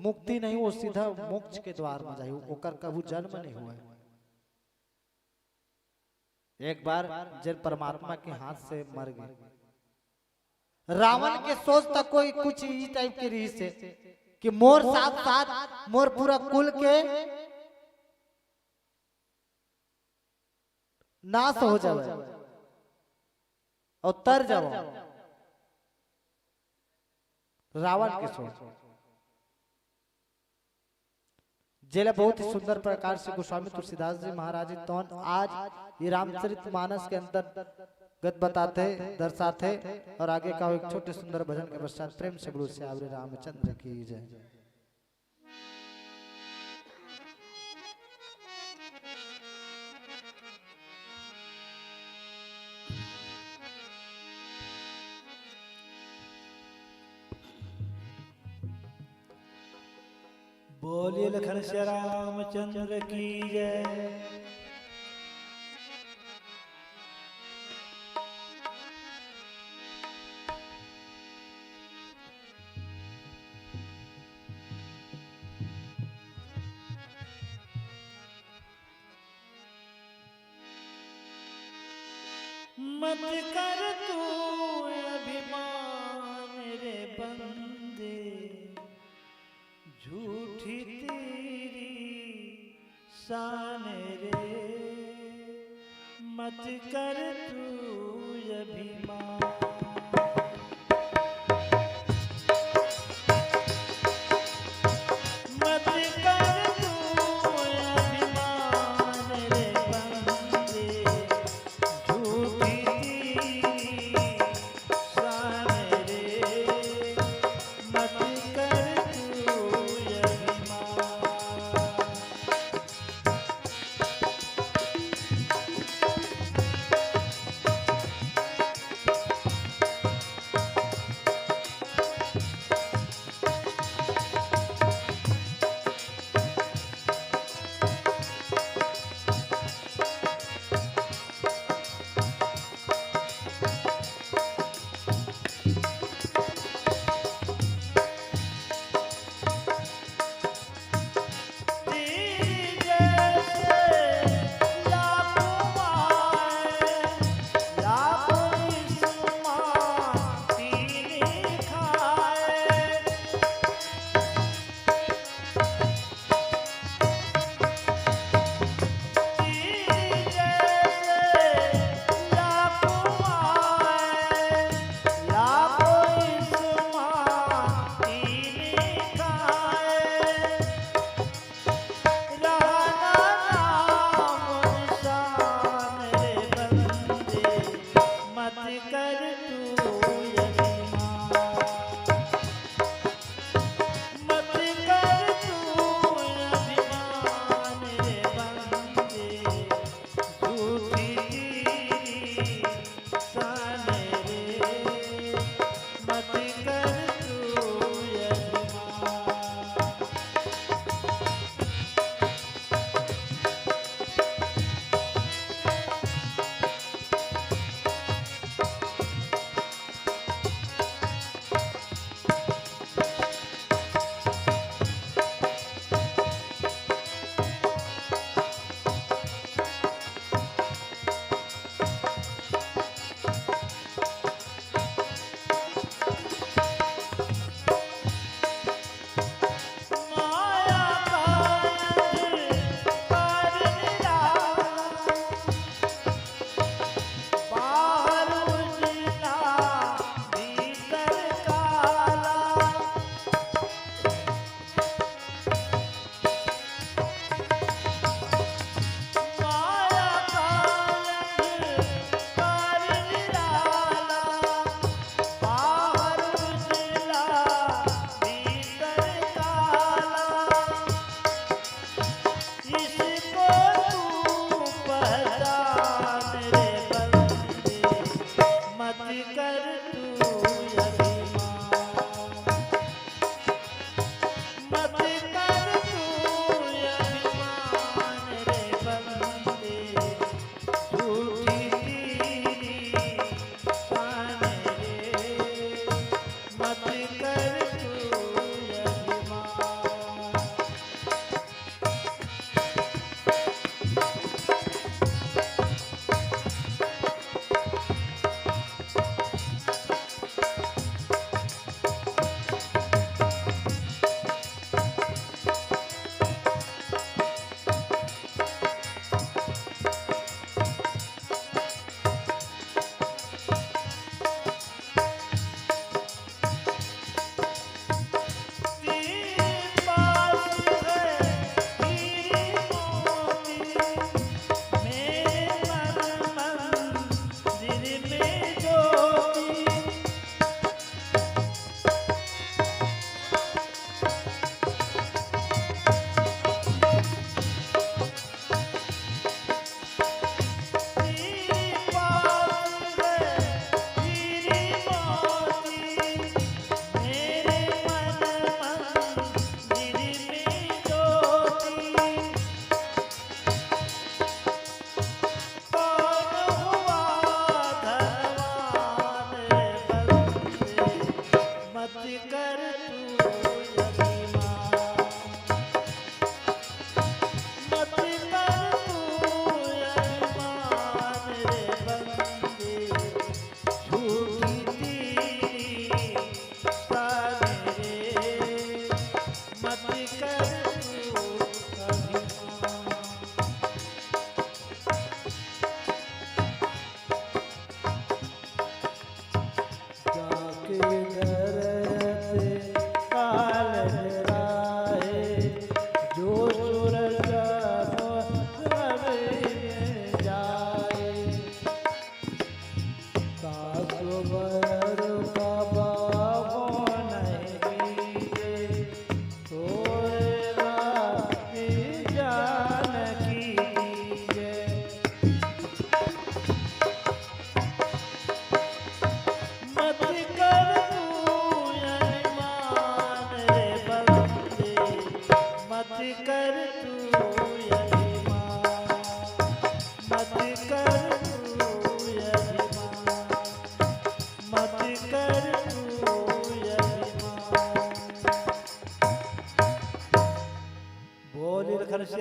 मुक्ति नहीं, वो सीधा मोक्ष के द्वार में जाही, ओकर कभू जन्म नहीं होय। एक बार जेन परमात्मा के हाथ से मर गे, रावण के सोच तक कोई कुछ इही टाइप के रहिस हे कि मोर साथ साथ मोर पूरा कुल के नाश हो जावे अउ तर जावे। रावण के सोच, जेला बहुत ही सुंदर प्रकार से गोस्वामी तुलसीदास जी महाराज जी तौन आज ये रामचरित मानस के अंतर्गत बताथे, दर्शाथे। और आगे का एक छोटे सुंदर भजन के पश्चात प्रेम से बोलो सियावर रामचंद्र की जय। बोलिए लखन सिया रामचंद्र की जय। मत कर तू अभिमान रे बंदे, झूठी तेरी शान रे, मत कर तू अभिमान। मत कर तू अभिमान रे बंदे, झूठी तेरी शान रे, मत कर तू अभिमान।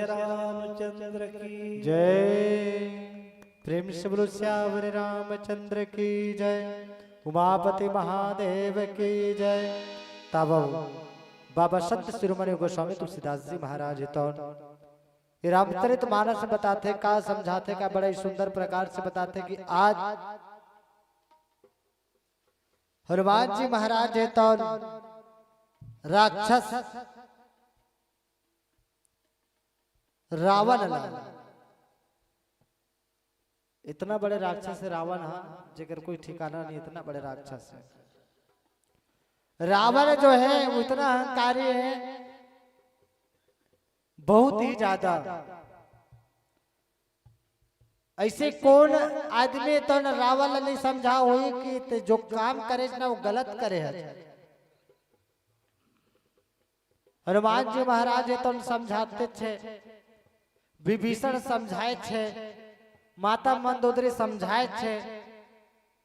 रामचंद्र की जय। प्रेम से बोलो सियावर रामचंद्र की जय, उमापति महादेव की जय। तब बाबा संत शिरोमणि गोस्वामी तुलसीदास जी महाराज हे तौन ये रामचरित मानस में बताथे का, समझाथे का, बड़ा ही सुंदर प्रकार से बताथे कि आज हनुमान जी महाराज हे तौन राक्षस रावण ला, इतना बड़े राक्षस हे रावण हा, जेकर कोई ठिकाना नहीं, इतना बड़े राक्षस हे रावण जो है, वो इतना अहंकारी है, बहुत ही ज्यादा। ऐसे कौन आदमी हे तौन रावण ला नहीं समझा होही कि ते जो काम करे ना, वो गलत करे हे। हनुमान जी महाराज हे तौन समझाथे छे, विभीषण समझाए छे, माता मंदोदरी समझाए छे,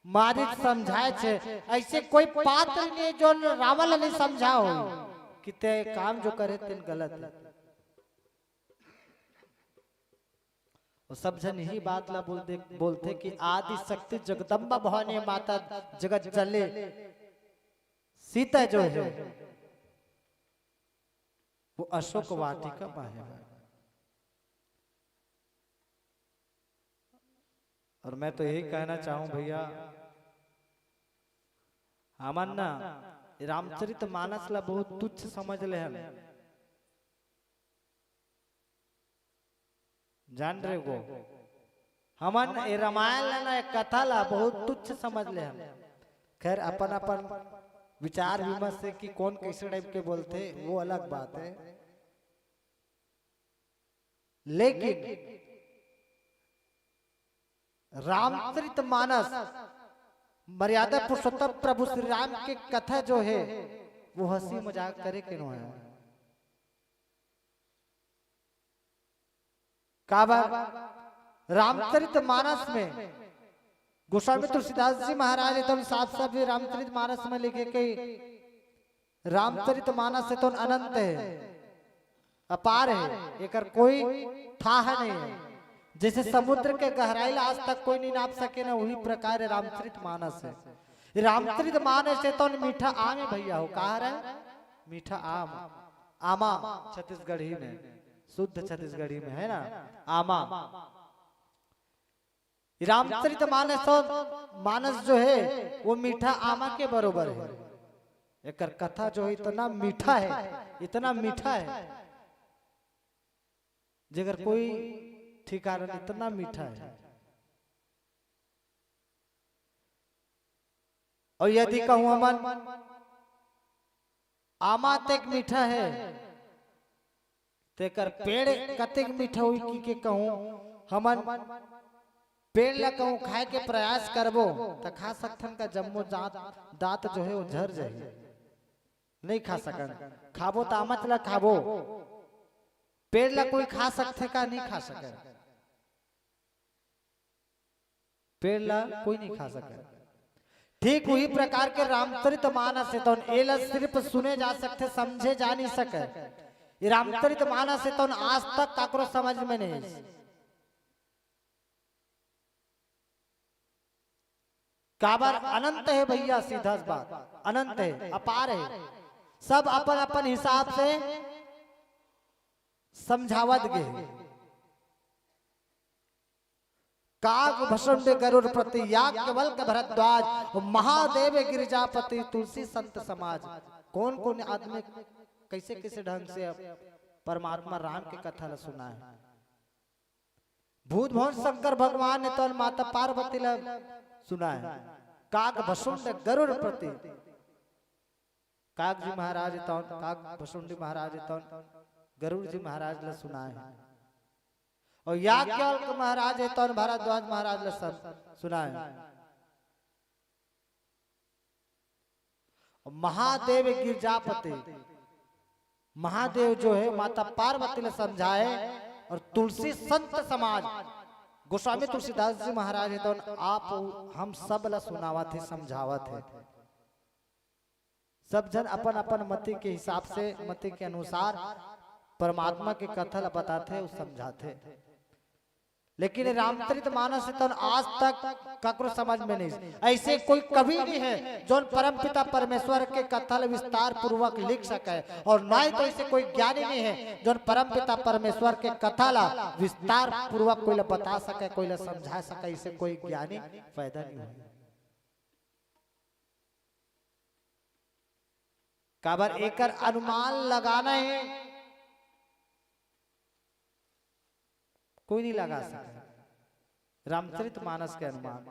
मारीच समझाए छे। ऐसे कोई पात्र नहीं हे जो रावण ला नहीं समझा हो कि ते काम जो करे तेन गलत हे। वो सब झन यही बात ला बोल दे, बोलथे कि आदि शक्ति जगदम्बा भवानी माता, जगत जले सीता जो है वो अशोक वाटिका में हे। और मैं तो यही कहना चाहूं भैया, हमन ना रामचरित मानस ला बहुत तुच्छ समझ ले हन, जान रहे हो? हमन ये रामायण ला ना, ये कथा ला बहुत तुच्छ समझ ले हन। खैर, अपन अपन विचार विमर्श से कि कौन कैसे टाइप के बोलथे, वो अलग बात हे। लेकिन रामचरित मानस, मर्यादा पुरुषोत्तम प्रभु श्री राम के कथा जो हे, वो हंसी मजाक करे के नो हे। काबर? रामचरित मानस में गोस्वामी तुलसीदास जी महाराज एकदम साफ साफ ये रामचरित मानस में लिखे कि रामचरित मानस हे तौन अनंत हे, अपार हे, एकर कोई थाह नहीं हे। जैसे समुद्र के गहराई ला आज तक कोई नहीं नाप सके ना, वही प्रकार रामचरित मानस हे। रामचरित मानस हे तौन मीठा आम हे भैया हो, कहा रहे? मीठा आम, आमा छत्तीसगढ़ी में, शुद्ध छत्तीसगढ़ी में हे ना, आमा। रामचरित मानस, मानस जो हे वो मीठा आमा के बरोबर हे। एकर कथा जो हे इतना मीठा हे, इतना मीठा हे, जेकर कोई ठिकाना नहीं, इतना मीठा हे। और यदि कहूं हमन आमा तेक मीठा हे, तेकर पेड़ कतेक मीठा होही कि के कहूं, हमन पेड़ ला कहूं खाए के प्रयास करबो, त खा सकथन का? जम्मो दांत, दांत जो हे वो झर जाही, नहीं खा सकन। खाबो त आमच ला खाबो, पेड़ ला कोई खा सकथे का? नहीं खा सकन। पेड़ ला कोई नहीं खा सके। ठीक वही प्रकार के रामचरित मानस हे तौन, एला सिर्फ सुने जा सकथे, समझे जा नहीं सके। ये रामचरित मानस हे तौन आज तक काकरो समझ में नहीं। काबर? अनंत हे भैया, सीधा बात, अनंत हे, अपार हे। सब अपन अपन हिसाब से समझावत गे हे। काग भसुंड गरुड़ पति, याज्ञवल्क भरद्वाज, महादेव गिरिजापति, तुलसी संत समाज। कौन कौन आदमी कैसे कैसे ढंग से अब परमात्मा राम के कथा ला सुनाए हे। भूत भवन शंकर भगवान हे तौन माता पार्वती ला सुनाए हे। काग भसुंड गरुड़ पति, काग जी महाराज हे तौन, काग भसुंडी महाराज हे तौन गरुड़ जी महाराज ला सुनाए हे। और याज्ञवल्क महाराज हे तौन भारद्वाज महाराज ला सब सुनाए हे। और महादेव गिरजापति, महादेव जो हे माता पार्वती ला समझाए हे। और तुलसी संत समाज, गोस्वामी तुलसीदास जी महाराज हे तौन आप हम सब ला सुनावत हे, समझावत हे। सब झन अपन अपन मति के हिसाब से, मति के अनुसार परमात्मा के कथा ला बताथे अउ समझाथे। लेकिन रामचरित मानस हे तौन आज तक ककरो समझ में नहीं। ऐसे कोई कवि नहीं है जोन परमपिता परमेश्वर के कथा ला विस्तार पूर्वक लिख सके, और ना ही तो ऐसे कोई ज्ञानी नहीं है जोन परमपिता परमेश्वर के कथा ला विस्तार पूर्वक कोई ला बता सके, कोई ला समझा सके। ऐसे कोई ज्ञानी पैदा नहीं हुआ। काबर एकर अनुमान लगाना है, कोई नहीं लगा सके। रामचरित मानस के अनुमान,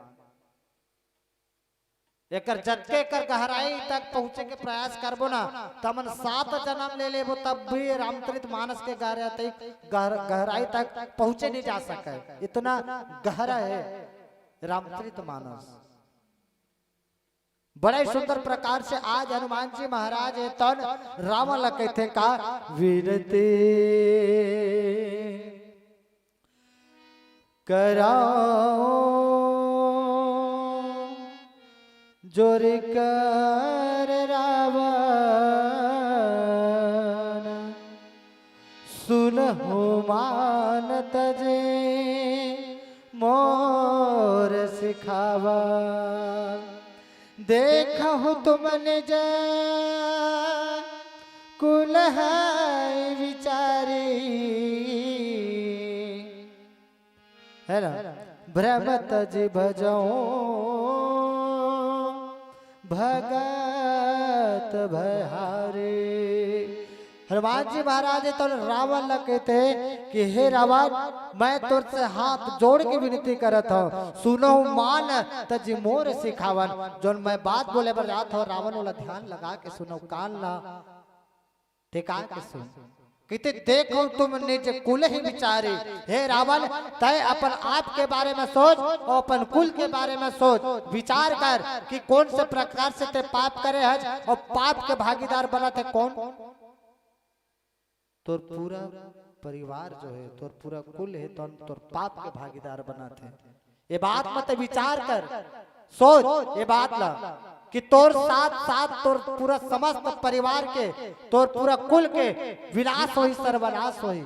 एकर जतके एकर गहराई तक पहुंचे के प्रयास करबो ना, त हमन सात जन्म ले लेबो, तब भी रामचरित मानस के गहराई तक, गहर-, गहराई तक पहुंचे नहीं जा सके। इतना गहरा है रामचरित मानस। बड़ा ही सुंदर प्रकार से आज हनुमान जी महाराज हे तौन रावण ला कहिथे का, विनती कराओ जोर कर रावण, सुनहु मान तजे मोर सिखावा। देखहु तुम निज कुल है विचारी, है ना? भ्रम तजि भजहु भगत भयहारी। हनुमान जी महाराज तो रावण ला कहिथे कि हे रावण, मैं तोर से हाथ जोड़ के विनती करत हूँ, सुनहु मान तजि मोर सिखावन। जोन मैं बात बोले बर जात हूँ, रावण वाला ध्यान लगा के सुनहु, कान ला टिका के सुन। कहिथे, देखहु तुम निज कुल ही विचारी। हे रावण, तय अपन आप के बारे में सोच और अपन कुल के बारे में सोच, विचार कर कि कौन से प्रकार से ते पाप करे हस और पाप के भागीदार बनत हे कौन? तोर पूरा परिवार जो है, तोर पूरा कुल है, तौन तोर पाप के भागीदार बनत हे। ये बात म ते विचार कर, सोच ये बात ला कि तोर साथ साथ तोर पूरा समस्त परिवार के, तोर पूरा कुल के विनाश होही, सर्वनाश होही।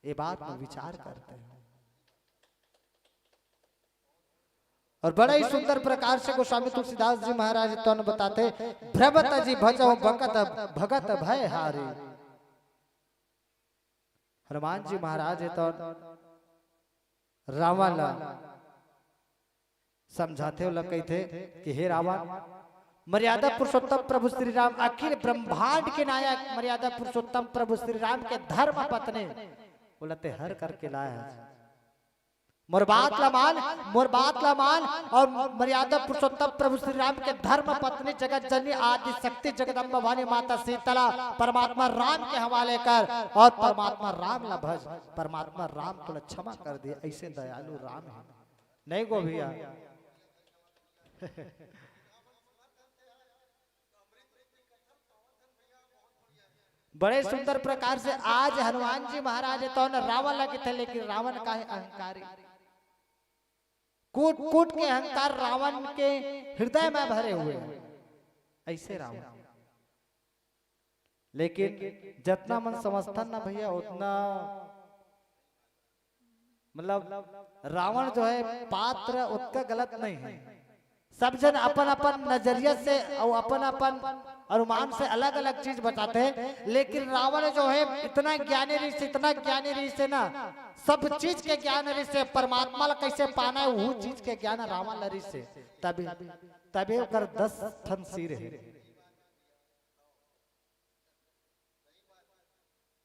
ये बात म विचार करते हैं। और बड़ा ही सुंदर प्रकार से गोस्वामी तुलसीदास जी महाराज तौन बताते, भ्रम तजि भजहु भगत, भगत भय हारी। हनुमान जी महाराज हे तौन रावण ला समझाथे, ओला कहिथे कि हे रावण, मर्यादा पुरुषोत्तम प्रभु श्री राम, अखिल ब्रह्मांड के नायक मर्यादा पुरुषोत्तम प्रभु श्री राम के धर्म पत्नी, ओला ते हर करके लाय हस। मोर बात ला मान, मोर बात ला मान, और मर्यादा पुरुषोत्तम प्रभु श्री राम के धर्म पत्नी जगत जननी आदि शक्ति जगदम्बा भवानी माता शीतला परमात्मा राम के हवाले कर, और परमात्मा राम ला भज, परमात्मा राम तोला क्षमा कर दिए, ऐसे दयालु राम है। नहीं गो भैया। बड़े सुंदर प्रकार से आज हनुमान जी महाराज हे तौन रावण ला कहिथे, लेकिन रावण का है अहंकारी, कूट कूट के अहंकार रावण के हृदय में भरे हुए हैं। ऐसे रावण, लेकिन जतना मन समझथन ना भैया, उतना, मतलब, रावण जो है पात्र उतना गलत नहीं है। सब जन अपन अपन नजरिया से और अपन अपन अनुमान से अलग अलग चीज बताते हैं, लेकिन रावण जो है इतना ज्ञानी रहिस, इतना ज्ञानी रहिस हे ना, सब चीज के ज्ञान रहिस हे, परमात्मा ला कैसे पाना है वो चीज के ज्ञान रावण ला रहिस हे। तभी, तभी ओकर दस ठन सिर है।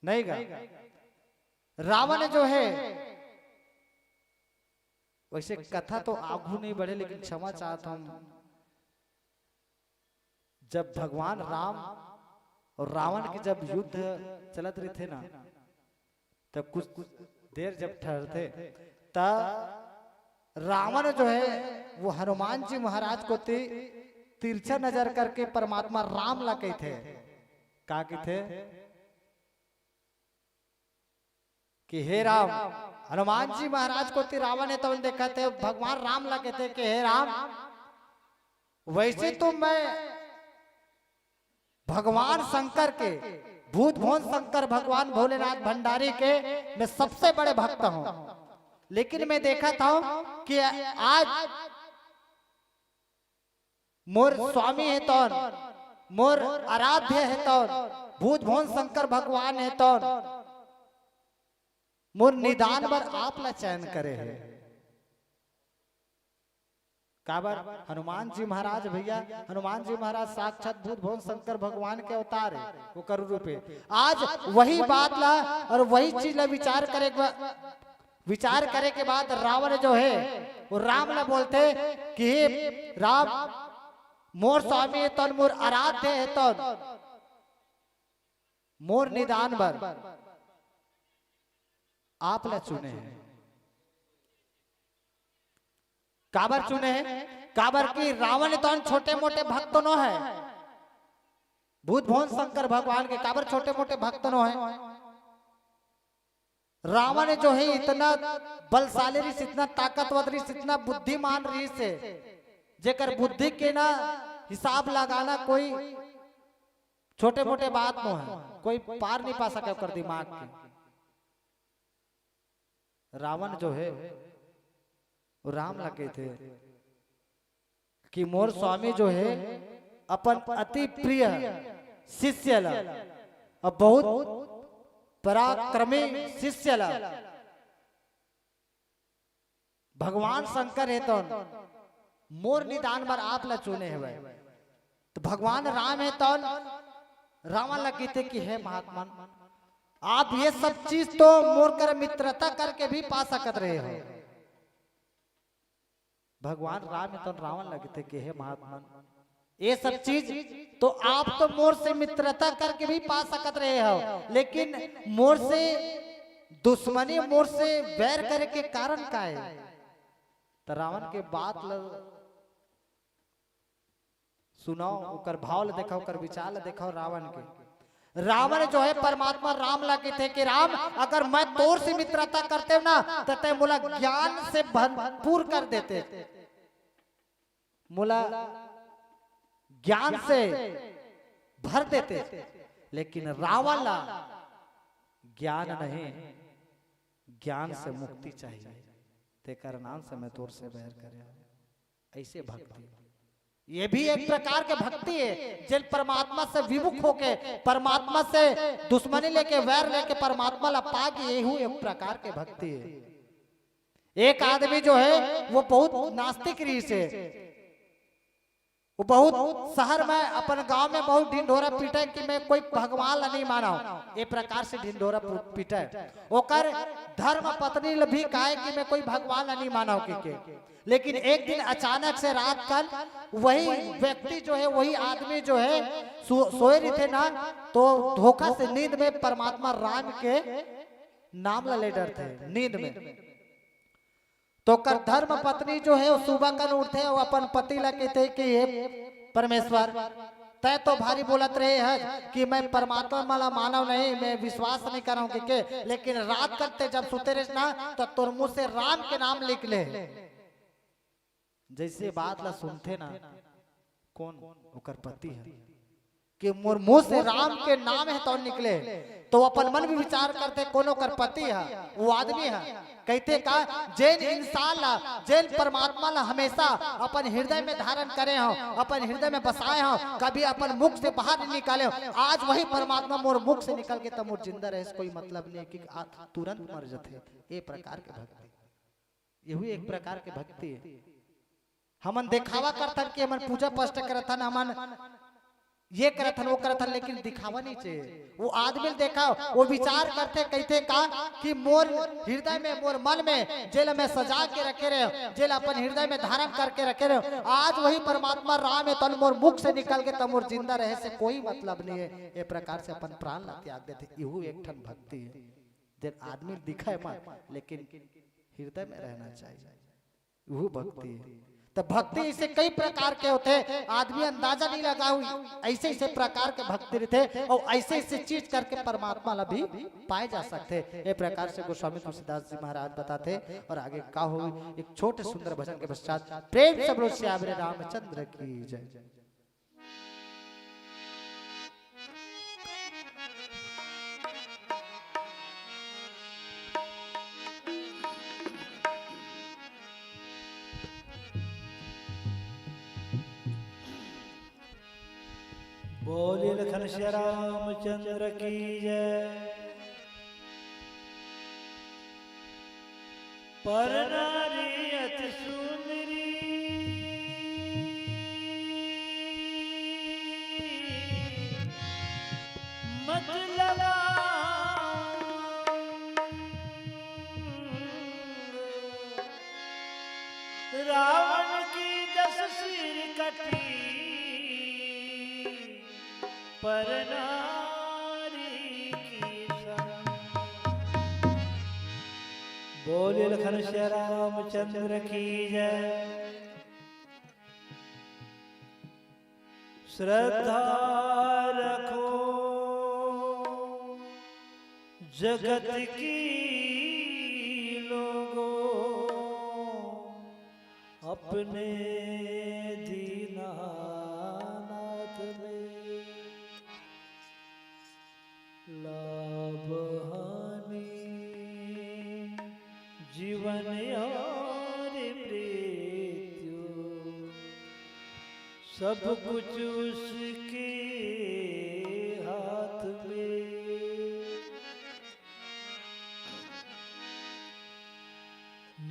नहीं गा? रावण जो है, वैसे कथा तो आगू नहीं बढ़े, लेकिन क्षमा चाहत हूं, जब भगवान राम और रावण के जब युद्ध चलत रहिथे ना, तब कुछ देर जब ठहरथे, त रावण जो है वो हनुमान जी महाराज कोति तिरछा नजर करके परमात्मा राम ला कहिथे। का कहिथे? कि हे राम, हनुमान जी महाराज कोति रावण हे तौन देखत हे, भगवान राम ला कहिथे कि हे राम, वैसे तो मैं भगवान शंकर के, भूत भोन शंकर भगवान भोलेनाथ भंडारी के मैं सबसे बड़े भक्त हूँ, लेकिन मैं देखत हूँ कि आज मोर स्वामी हे तौन, मोर आराध्य हे तौन, भूत भोन शंकर भगवान हे तौन, मोर निदान बर आप ला चयन करे हे। काबर? हनुमान जी महाराज भैया, हनुमान जी महाराज साक्षात भूत भोन शंकर भगवान के अवतार हे, ओकर रूप हे। आज वही बात ला और वही चीज ला विचार करे के बा-, विचार करे के बाद रावण जो हे, वो राम ला बोलथे कि हे राम, मोर स्वामी हे तौन, मोर आराध्य हे तौन, मोर निदान बर आप ला चुने हे। काबर चुने हे? काबर कि रावण तौन छोटे मोटे भक्त नो हे, भूत भोन शंकर भगवान के काबर छोटे मोटे भक्त नो हे। रावण जो हे इतना बलशाली रहिस, इतना ताकतवर रहिस, इतना बुद्धिमान रहिस हे, जेकर बुद्धि के ना हिसाब लगाना कोई छोटे मोटे बात नो हे, कोई पार नहीं पा सके ओकर दिमाग के। रावण जो हे, वो राम ला कहिथे कि मोर स्वामी जो हे, अपन अति प्रिय शिष्य ला, अब बहुत पराक्रमी शिष्य ला, भगवान शंकर हे तौन, मोर निदान बर आप ला चुने हवय। तो भगवान राम हे तौन, रावण ला कहिथे कि हे महात्मन, आप ये सब चीज तो मोर कर मित्रता करके भी पा सकत रहे हो। भगवान राम हे तौन रावण ला कहिथे कि हे महात्मन, ये सब चीज तो आप तो मोर से मित्रता करके भी पा सकत रहे हो, लेकिन मोर से दुश्मनी, मोर से बैर करे के कारण का हे? तो रावण के बात ल सुनव, ओकर भाव ल देखव, ओकर विचार ल देखव रावण के। रावण जो हे परमात्मा राम ला कहिथे कि राम, अगर मैं तोर से मित्रता करतेंव ना, त तैं मोला ज्ञान से भरपूर कर देते, मोला ज्ञान से भर देते, लेकिन रावण ला ज्ञान नहीं, ज्ञान से मुक्ति चाहिए, तेकर नाम से मैं तोर से बैर करे हंव। ऐसे भक्ति, ये भी एक प्रकार के भक्ति हे, जेन परमात्मा से विमुख होके, परमात्मा से दुश्मनी लेके, वैर लेके परमात्मा ला पाके, येहू एक प्रकार के भक्ति हे। एक आदमी जो हे, वो बहुत नास्तिक रहिस हे, वो बहुत शहर में, अपन गांव में बहुत ढिंढोरा पीटे कि मैं कोई भगवान ला नहीं मानव, ये प्रकार से ढिंढोरा पू-, पीटे। ओकर धर्म पत्नी ल भी कहे कि मैं कोई भगवान ला नहीं मानव कहिके। लेकिन एक दिन अचानक से रात कन वही व्यक्ति जो हे, वही आदमी जो हे, सो-, सोए रहिथे ना, तो धोखा से नींद में परमात्मा राम के नाम ला ले डरथे नींद में। तो ओकर धर्म पत्नी जो हे, वो सुबह कन उठथे अउ अपन पति ला कहिथे कि हे परमेश्वर, तैं तो भारी बोलत रहे हस कि मैं परमात्मा ला मानव नहीं, मैं विश्वास नहीं करंव कहिके, लेकिन रात कन तैं जब सुते रहेस ना, तो तोर मुंह से राम के नाम निकले। जैसे बात ला सुनथे ना, कोन? ओकर पति ह, कि मोर मुंह से राम के नाम हे तौन निकले, तो अपन मन में विचार करथे, कोन ओकर पति ह, वो आदमी ह। कहिथे का, जेन इंसान ला, जेन परमात्मा ला हमेशा अपन हृदय में धारण करे हंव, अपन हृदय में बसाए हंव, कभी अपन मुख से बाहर नहीं निकाले हंव, आज वही परमात्मा मोर मुख से निकल गे त मोर जिंदा रहे से कोई मतलब नहीं हे, कि आ, तुरंत मर जथे। ये प्रकार के भक्ति, येहू एक प्रकार के भक्ति हे। हमन देखावा करथन कि हमन पूजा पाठ करथन, हमन ये करथन, वो करथन, लेकिन दिखावा नहीं चाहिए। वो आदमी ल देखाव, वो विचार करथे, कहिथे का कि मोर हृदय में, मोर मन में जेला मैं सजा के रखे रहेंव, जेला अपन हृदय में धारण करके रखे रहेंव, आज वही परमात्मा राम हे तौन मोर मुख से निकल गे त मोर जिंदा रहे से कोई मतलब नहीं हे। ये प्रकार से अपन प्राण ला त्याग देथे, येहू एक ठन भक्ति हे। जेन आदमी दिखय मत, लेकिन हृदय में रहना चाहिए, वो भक्ति हे। त भक्ति ऐसे कई प्रकार के होथे, आदमी अंदाजा नहीं लगाही, ऐसे ऐसे प्रकार के भक्ति रहिथे अउ ऐसे ऐसे चीज करके परमात्मा ला भी पाए जा सकथे। ये प्रकार से गोस्वामी तुलसीदास जी महाराज बताथे। अउ आगे का होही, एक छोटे सुंदर भजन के पश्चात प्रेम से बोलो सियावर रामचंद्र की जय। बोले लखन श्री रामचंद्र की जय। पर नारी अति सुंदरी, मतलब रावण की दस सिर कटी, पर नारी की सम। बोले लखन श्री रामचंद्र की जय। श्रद्धा रखो जगत की लोगों, अपने दीनानाथ में। लाभ हानि जीवन और मृत्यु, सब कुछ उसके हाथ में।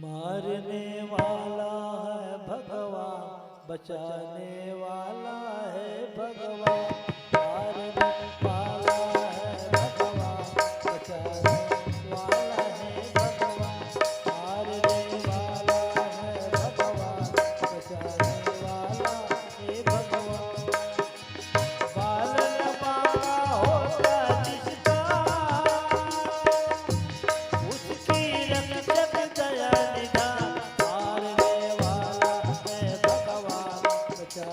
मारने वाला है भगवान, बचाने वाला है भगवान। मारने वाला है भगवान, बचाने वाला है भगवान। मारने वाला है भगवान, बचाने वाला है भगवान। बाल न पावा होता जिसका, उसकी रक्षक दया निधान। मारने वाला है भगवान, बचा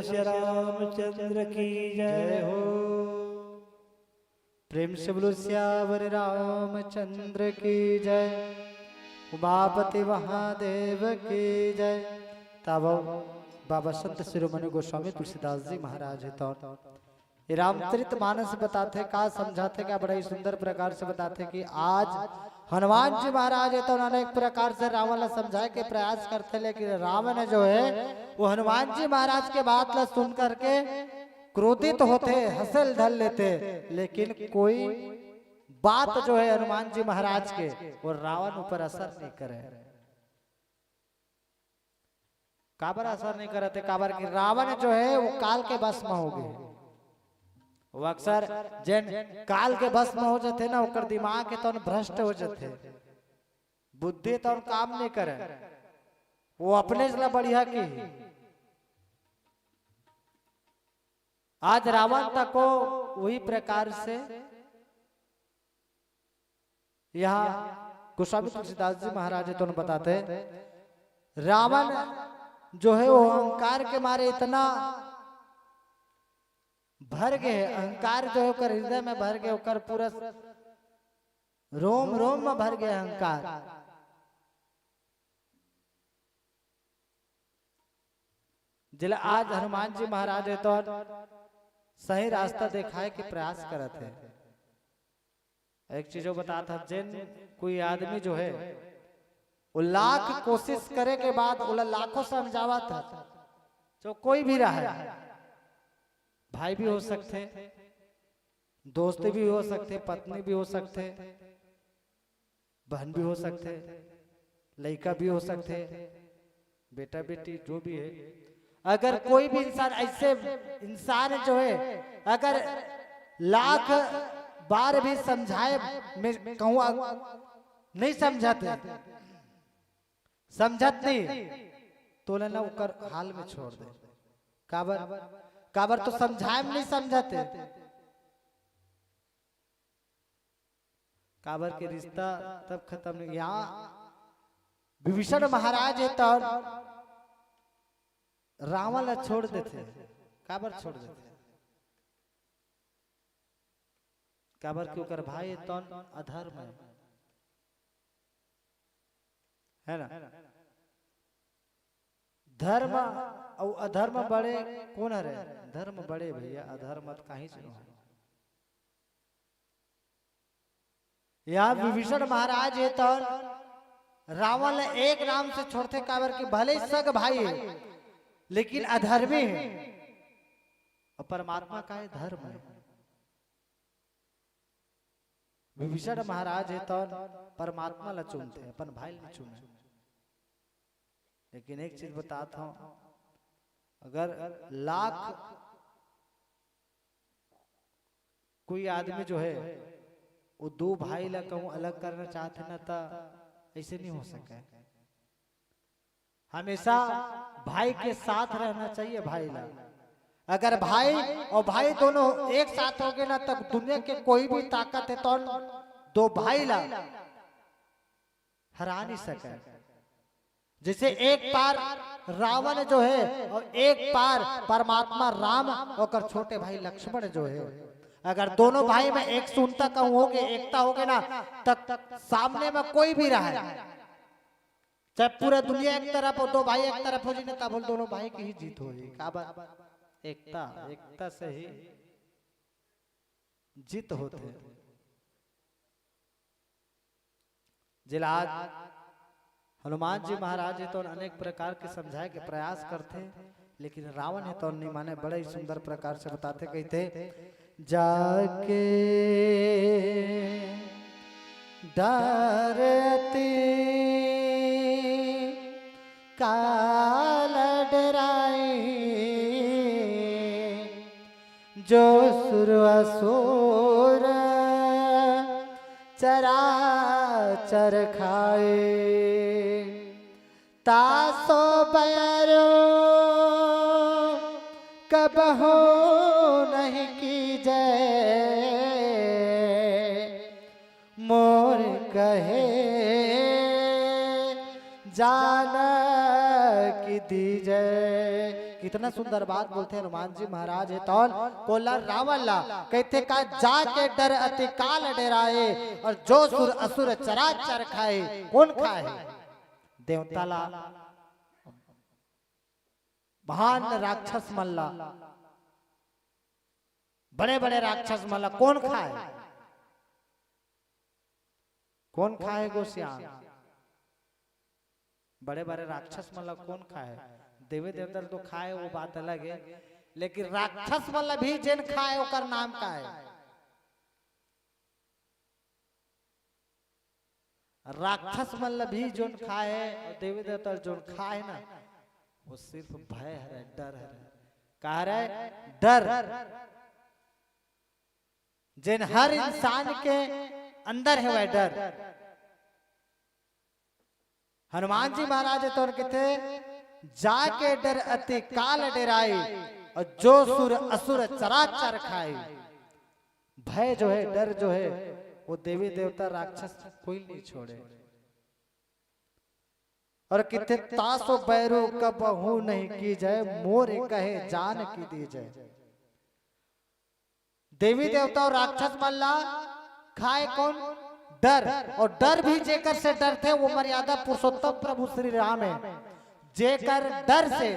श्री रामचंद्र की जय हो। प्रेम से बोलो सियावर रामचंद्र की जय, उमापति महादेव की जय। तब बाबा संत शिरोमणि गोस्वामी तुलसीदास जी महाराज हे तो ये रामचरित मानस बताथे, का समझाथे, का बड़ा ही सुंदर प्रकार से बताथे कि आज हनुमान जी महाराज हे तो अनेक प्रकार से रावण ला समझाए के प्रयास करथे, लेकिन रावण जो हे वो हनुमान जी महाराज के बात ला सुन करके क्रोधित होथे, हंसे ल धर लेथे, लेकिन कोई बात जो हे हनुमान जी महाराज के वो रावण ऊपर असर नहीं करे। काबर असर नहीं करत हे? काबर कि रावण जो हे वो काल के बस में हो गे। वो अक्सर जेन काल के बस में हो जाथे ना, ओकर दिमाग के तौन भ्रष्ट हो जाथे, बुद्धि तौन काम नहीं करे, वो अपने ला बढ़िया की। आज रावण तक को वही प्रकार से यहाँ गोस्वामी तुलसीदास जी महाराज तो बताथे, रावण जो हे वो अहंकार के मारे इतना भर गे हे, अहंकार जो हे ओकर हृदय में भर गे, ओकर पूरा रोम रोम में भर गे अहंकार। जेला आज हनुमान जी महाराज हे तो सही रास्ता देखाए के प्रयास करत हे। एक चीजों बतात हस, जेन कोई आदमी जो हे वो लाख कोशिश करे के बाद ओला लाखों समझावत हस, जो कोई भी रहे, भाई भी हो सकथे, दोस्त भी हो सकथे, पत्नी भी हो सकथे, बहन भी हो सकथे, लइका भी हो सकथे, बेटा बेटी जो भी हे, अगर कोई भी इंसान ऐसे इंसान जो हे, अगर लाख बार भी समझाए में कहूँ नहीं समझत हे, समझत नहीं, तो ओला ना ओकर हाल में छोड़ दे। काबर? काबर तो समझाए में नहीं समझत हे। काबर के रिश्ता तब खत्म नहीं। यहाँ विभीषण महाराज हे तो रावण ला छोड़ देथे। काबर छोड़ देथे? काबर के ओकर भाई हे तो अधर्म हे, है ना? धर्म अउ अधर्म बड़े कोन हरे? धर्म बड़े भैया, अधर्म त काहीच नोहे। यहाँ विभीषण महाराज हे तो रावण ला एक राम से छोड़थे, काबर के भले ही सग भाई हे, लेकिन अधर्मी हे। अउ परमात्मा का हे? धर्म हे। विभीषण महाराज हे तो परमात्मा ला चुनथे, अपन भाई ला चुने। लेकिन एक चीज बतात हूँ, अगर लाख कोई आदमी जो हे वो दो भाई ला कहूँ अलग करना चाहथे ना, त ऐसे नहीं हो सके। हमेशा भाई के साथ रहना चाहिए भाई ला। अगर भाई और भाई दोनों एक साथ हो गे ना, तब दुनिया के कोई भी ताकत हे तो दो भाई ला हरा नहीं सके। जैसे एक पार रावण जो हे और एक पार परमात्मा राम, ओकर छोटे भाई लक्ष्मण जो हे, अगर दोनों भाई में एक सुनता कहूँ हो गे, एकता हो गे ना, तब सामने में कोई भी रहे, चाहे पूरा दुनिया एक तरफ हो, दो भाई एक तरफ हो जी ना, तब बोल दोनों भाई की ही जीत होही। काबर? एकता, एकता से ही जीत होथे। जेला आज हनुमान जी महाराज हे तो अनेक प्रकार के समझाए के प्रयास करथे, लेकिन रावण हे तो नहीं माने, बड़े ही सुंदर प्रकार से बताथे, कहिथे, जाके डरती काल डराई, जो सुर असुर चराचर खाए। तासो बैरो कबहु नहीं कीजे, मोर कहे जानकी दीजे। कितना सुंदर बात बोलथे हनुमान जी महाराज हे तौन। कोला रावण ला कहिथे का, जाके डर अति काल डेराए, और जो सुर असुर चराचर खाए। कोन खाए? देवता ला, महान राक्षस मन ला, बड़े बड़े राक्षस मन ला कोन खाए? कोन खाए गोसियान? बड़े बड़े राक्षस मन ला कोन खाए? देवी देवता तो खाए, वो बात अलग है, लेकिन राक्षस मन ला भी जेन खाए, ओकर नाम का है? राक्षस मन ला भी जोन खाए और देवी देवता जोन खाए ना, वो सिर्फ भय हरे, डर हरे। का हरे? डर। जेन हर इंसान के अंदर है वह डर। हनुमान जी महाराज तो कहिथे, जाके डर अति काल डेराए, और जो सुर असुर चराचर खाए। भय जो है, डर जो है, वो देवी देवता राक्षस कोई नहीं छोड़े। और कहिथे, तासो बैरू कबहू नहीं कीजय, मोरे कहे जान की दीजय। देवी देवता और राक्षस मन ला खाए कोन? डर। और डर भी जेकर से डरथे, वो मर्यादा पुरुषोत्तम प्रभु श्री राम है। जेकर डर से,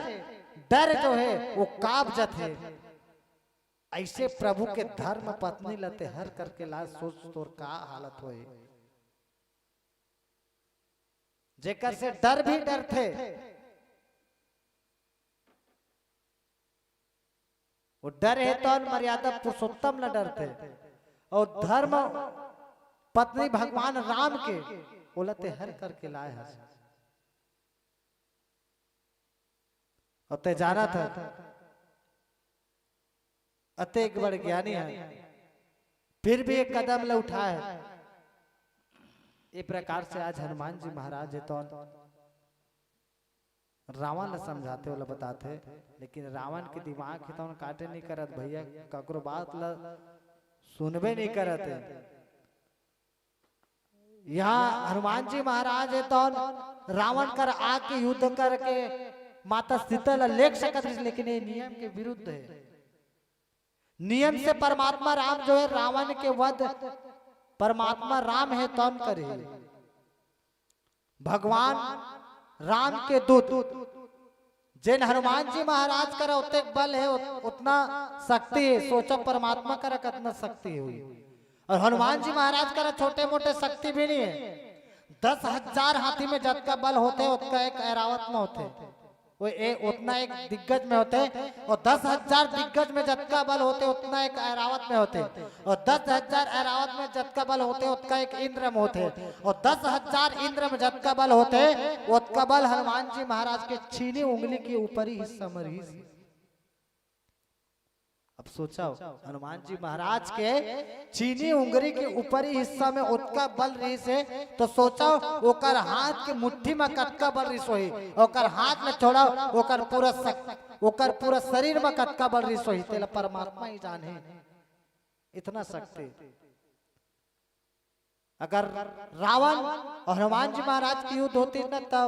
डर जो है, वो कांप जथे। ऐसे प्रभु के धर्म पत्नी ला ते हर करके लाए, सोच तोर का हालत होए। जेकर से डर भी डरथे, वो डर है तो मर्यादा पुरुषोत्तम ला डरथे, और धर्म पत्नी भगवान राम के, ओला ते हर करके लाए हस। और ते जानत हस, अतेक बड़ ज्ञानी है, फिर भी एक कदम ला उठाए। ये प्रकार से आज हनुमान जी महाराज हे तौन रावण ला समझाथे, ओला बताथे, लेकिन रावण के दिमाग हे तौन काटे नहीं करत भैया, ककरो बात ला सुनबे नहीं करत हे। यहाँ हनुमान जी महाराज हे तौन रावण कर आके युद्ध करके माता सीता ला लेग सकत रहिस, लेकिन ये नियम के विरुद्ध है। नियम से परमात्मा राम जो है रावण के वध परमात्मा राम हे तौन करे। भगवान राम के दूत जेन हनुमान जी महाराज करा ओतेक बल है, उत-, उतना शक्ति है। सोचो परमात्मा करा कितना शक्ति हुई। और हनुमान जी महाराज करा छोटे मोटे शक्ति भी नहीं है। दस हजार हाथी में जतका बल होथे, ओतका एक ऐरावत में होथे। वो ए-, उतना एक दिग्गज में होथे, और दस हजार दिग्गज में जतका बल होथे, उतना एक ऐरावत में होथे, और दस हजार ऐरावत में जतका बल होथे, ओतका एक इंद्र में होथे, और दस हजार इंद्र में जतका बल होथे, ओतका बल हनुमान जी महाराज के छीनी उंगली के ऊपरी हिस्सा में रहिस। अब सोचो, हनुमान जी महाराज के छीनी उंगली के ऊपरी हिस्सा में ओतका बल रहिस हे, तो सोचो, ओकर हाथ के मुट्ठी में कतका बल रहिस होही, ओकर हाथ ला छोड़ो, ओकर पूरा शक-, ओकर पूरा शरीर में कतका बल रहिस होही, तेला परमात्मा ही जाने, इतना शक्ति। अगर रावण और हनुमान जी महाराज के युद्ध होतिस ना, तब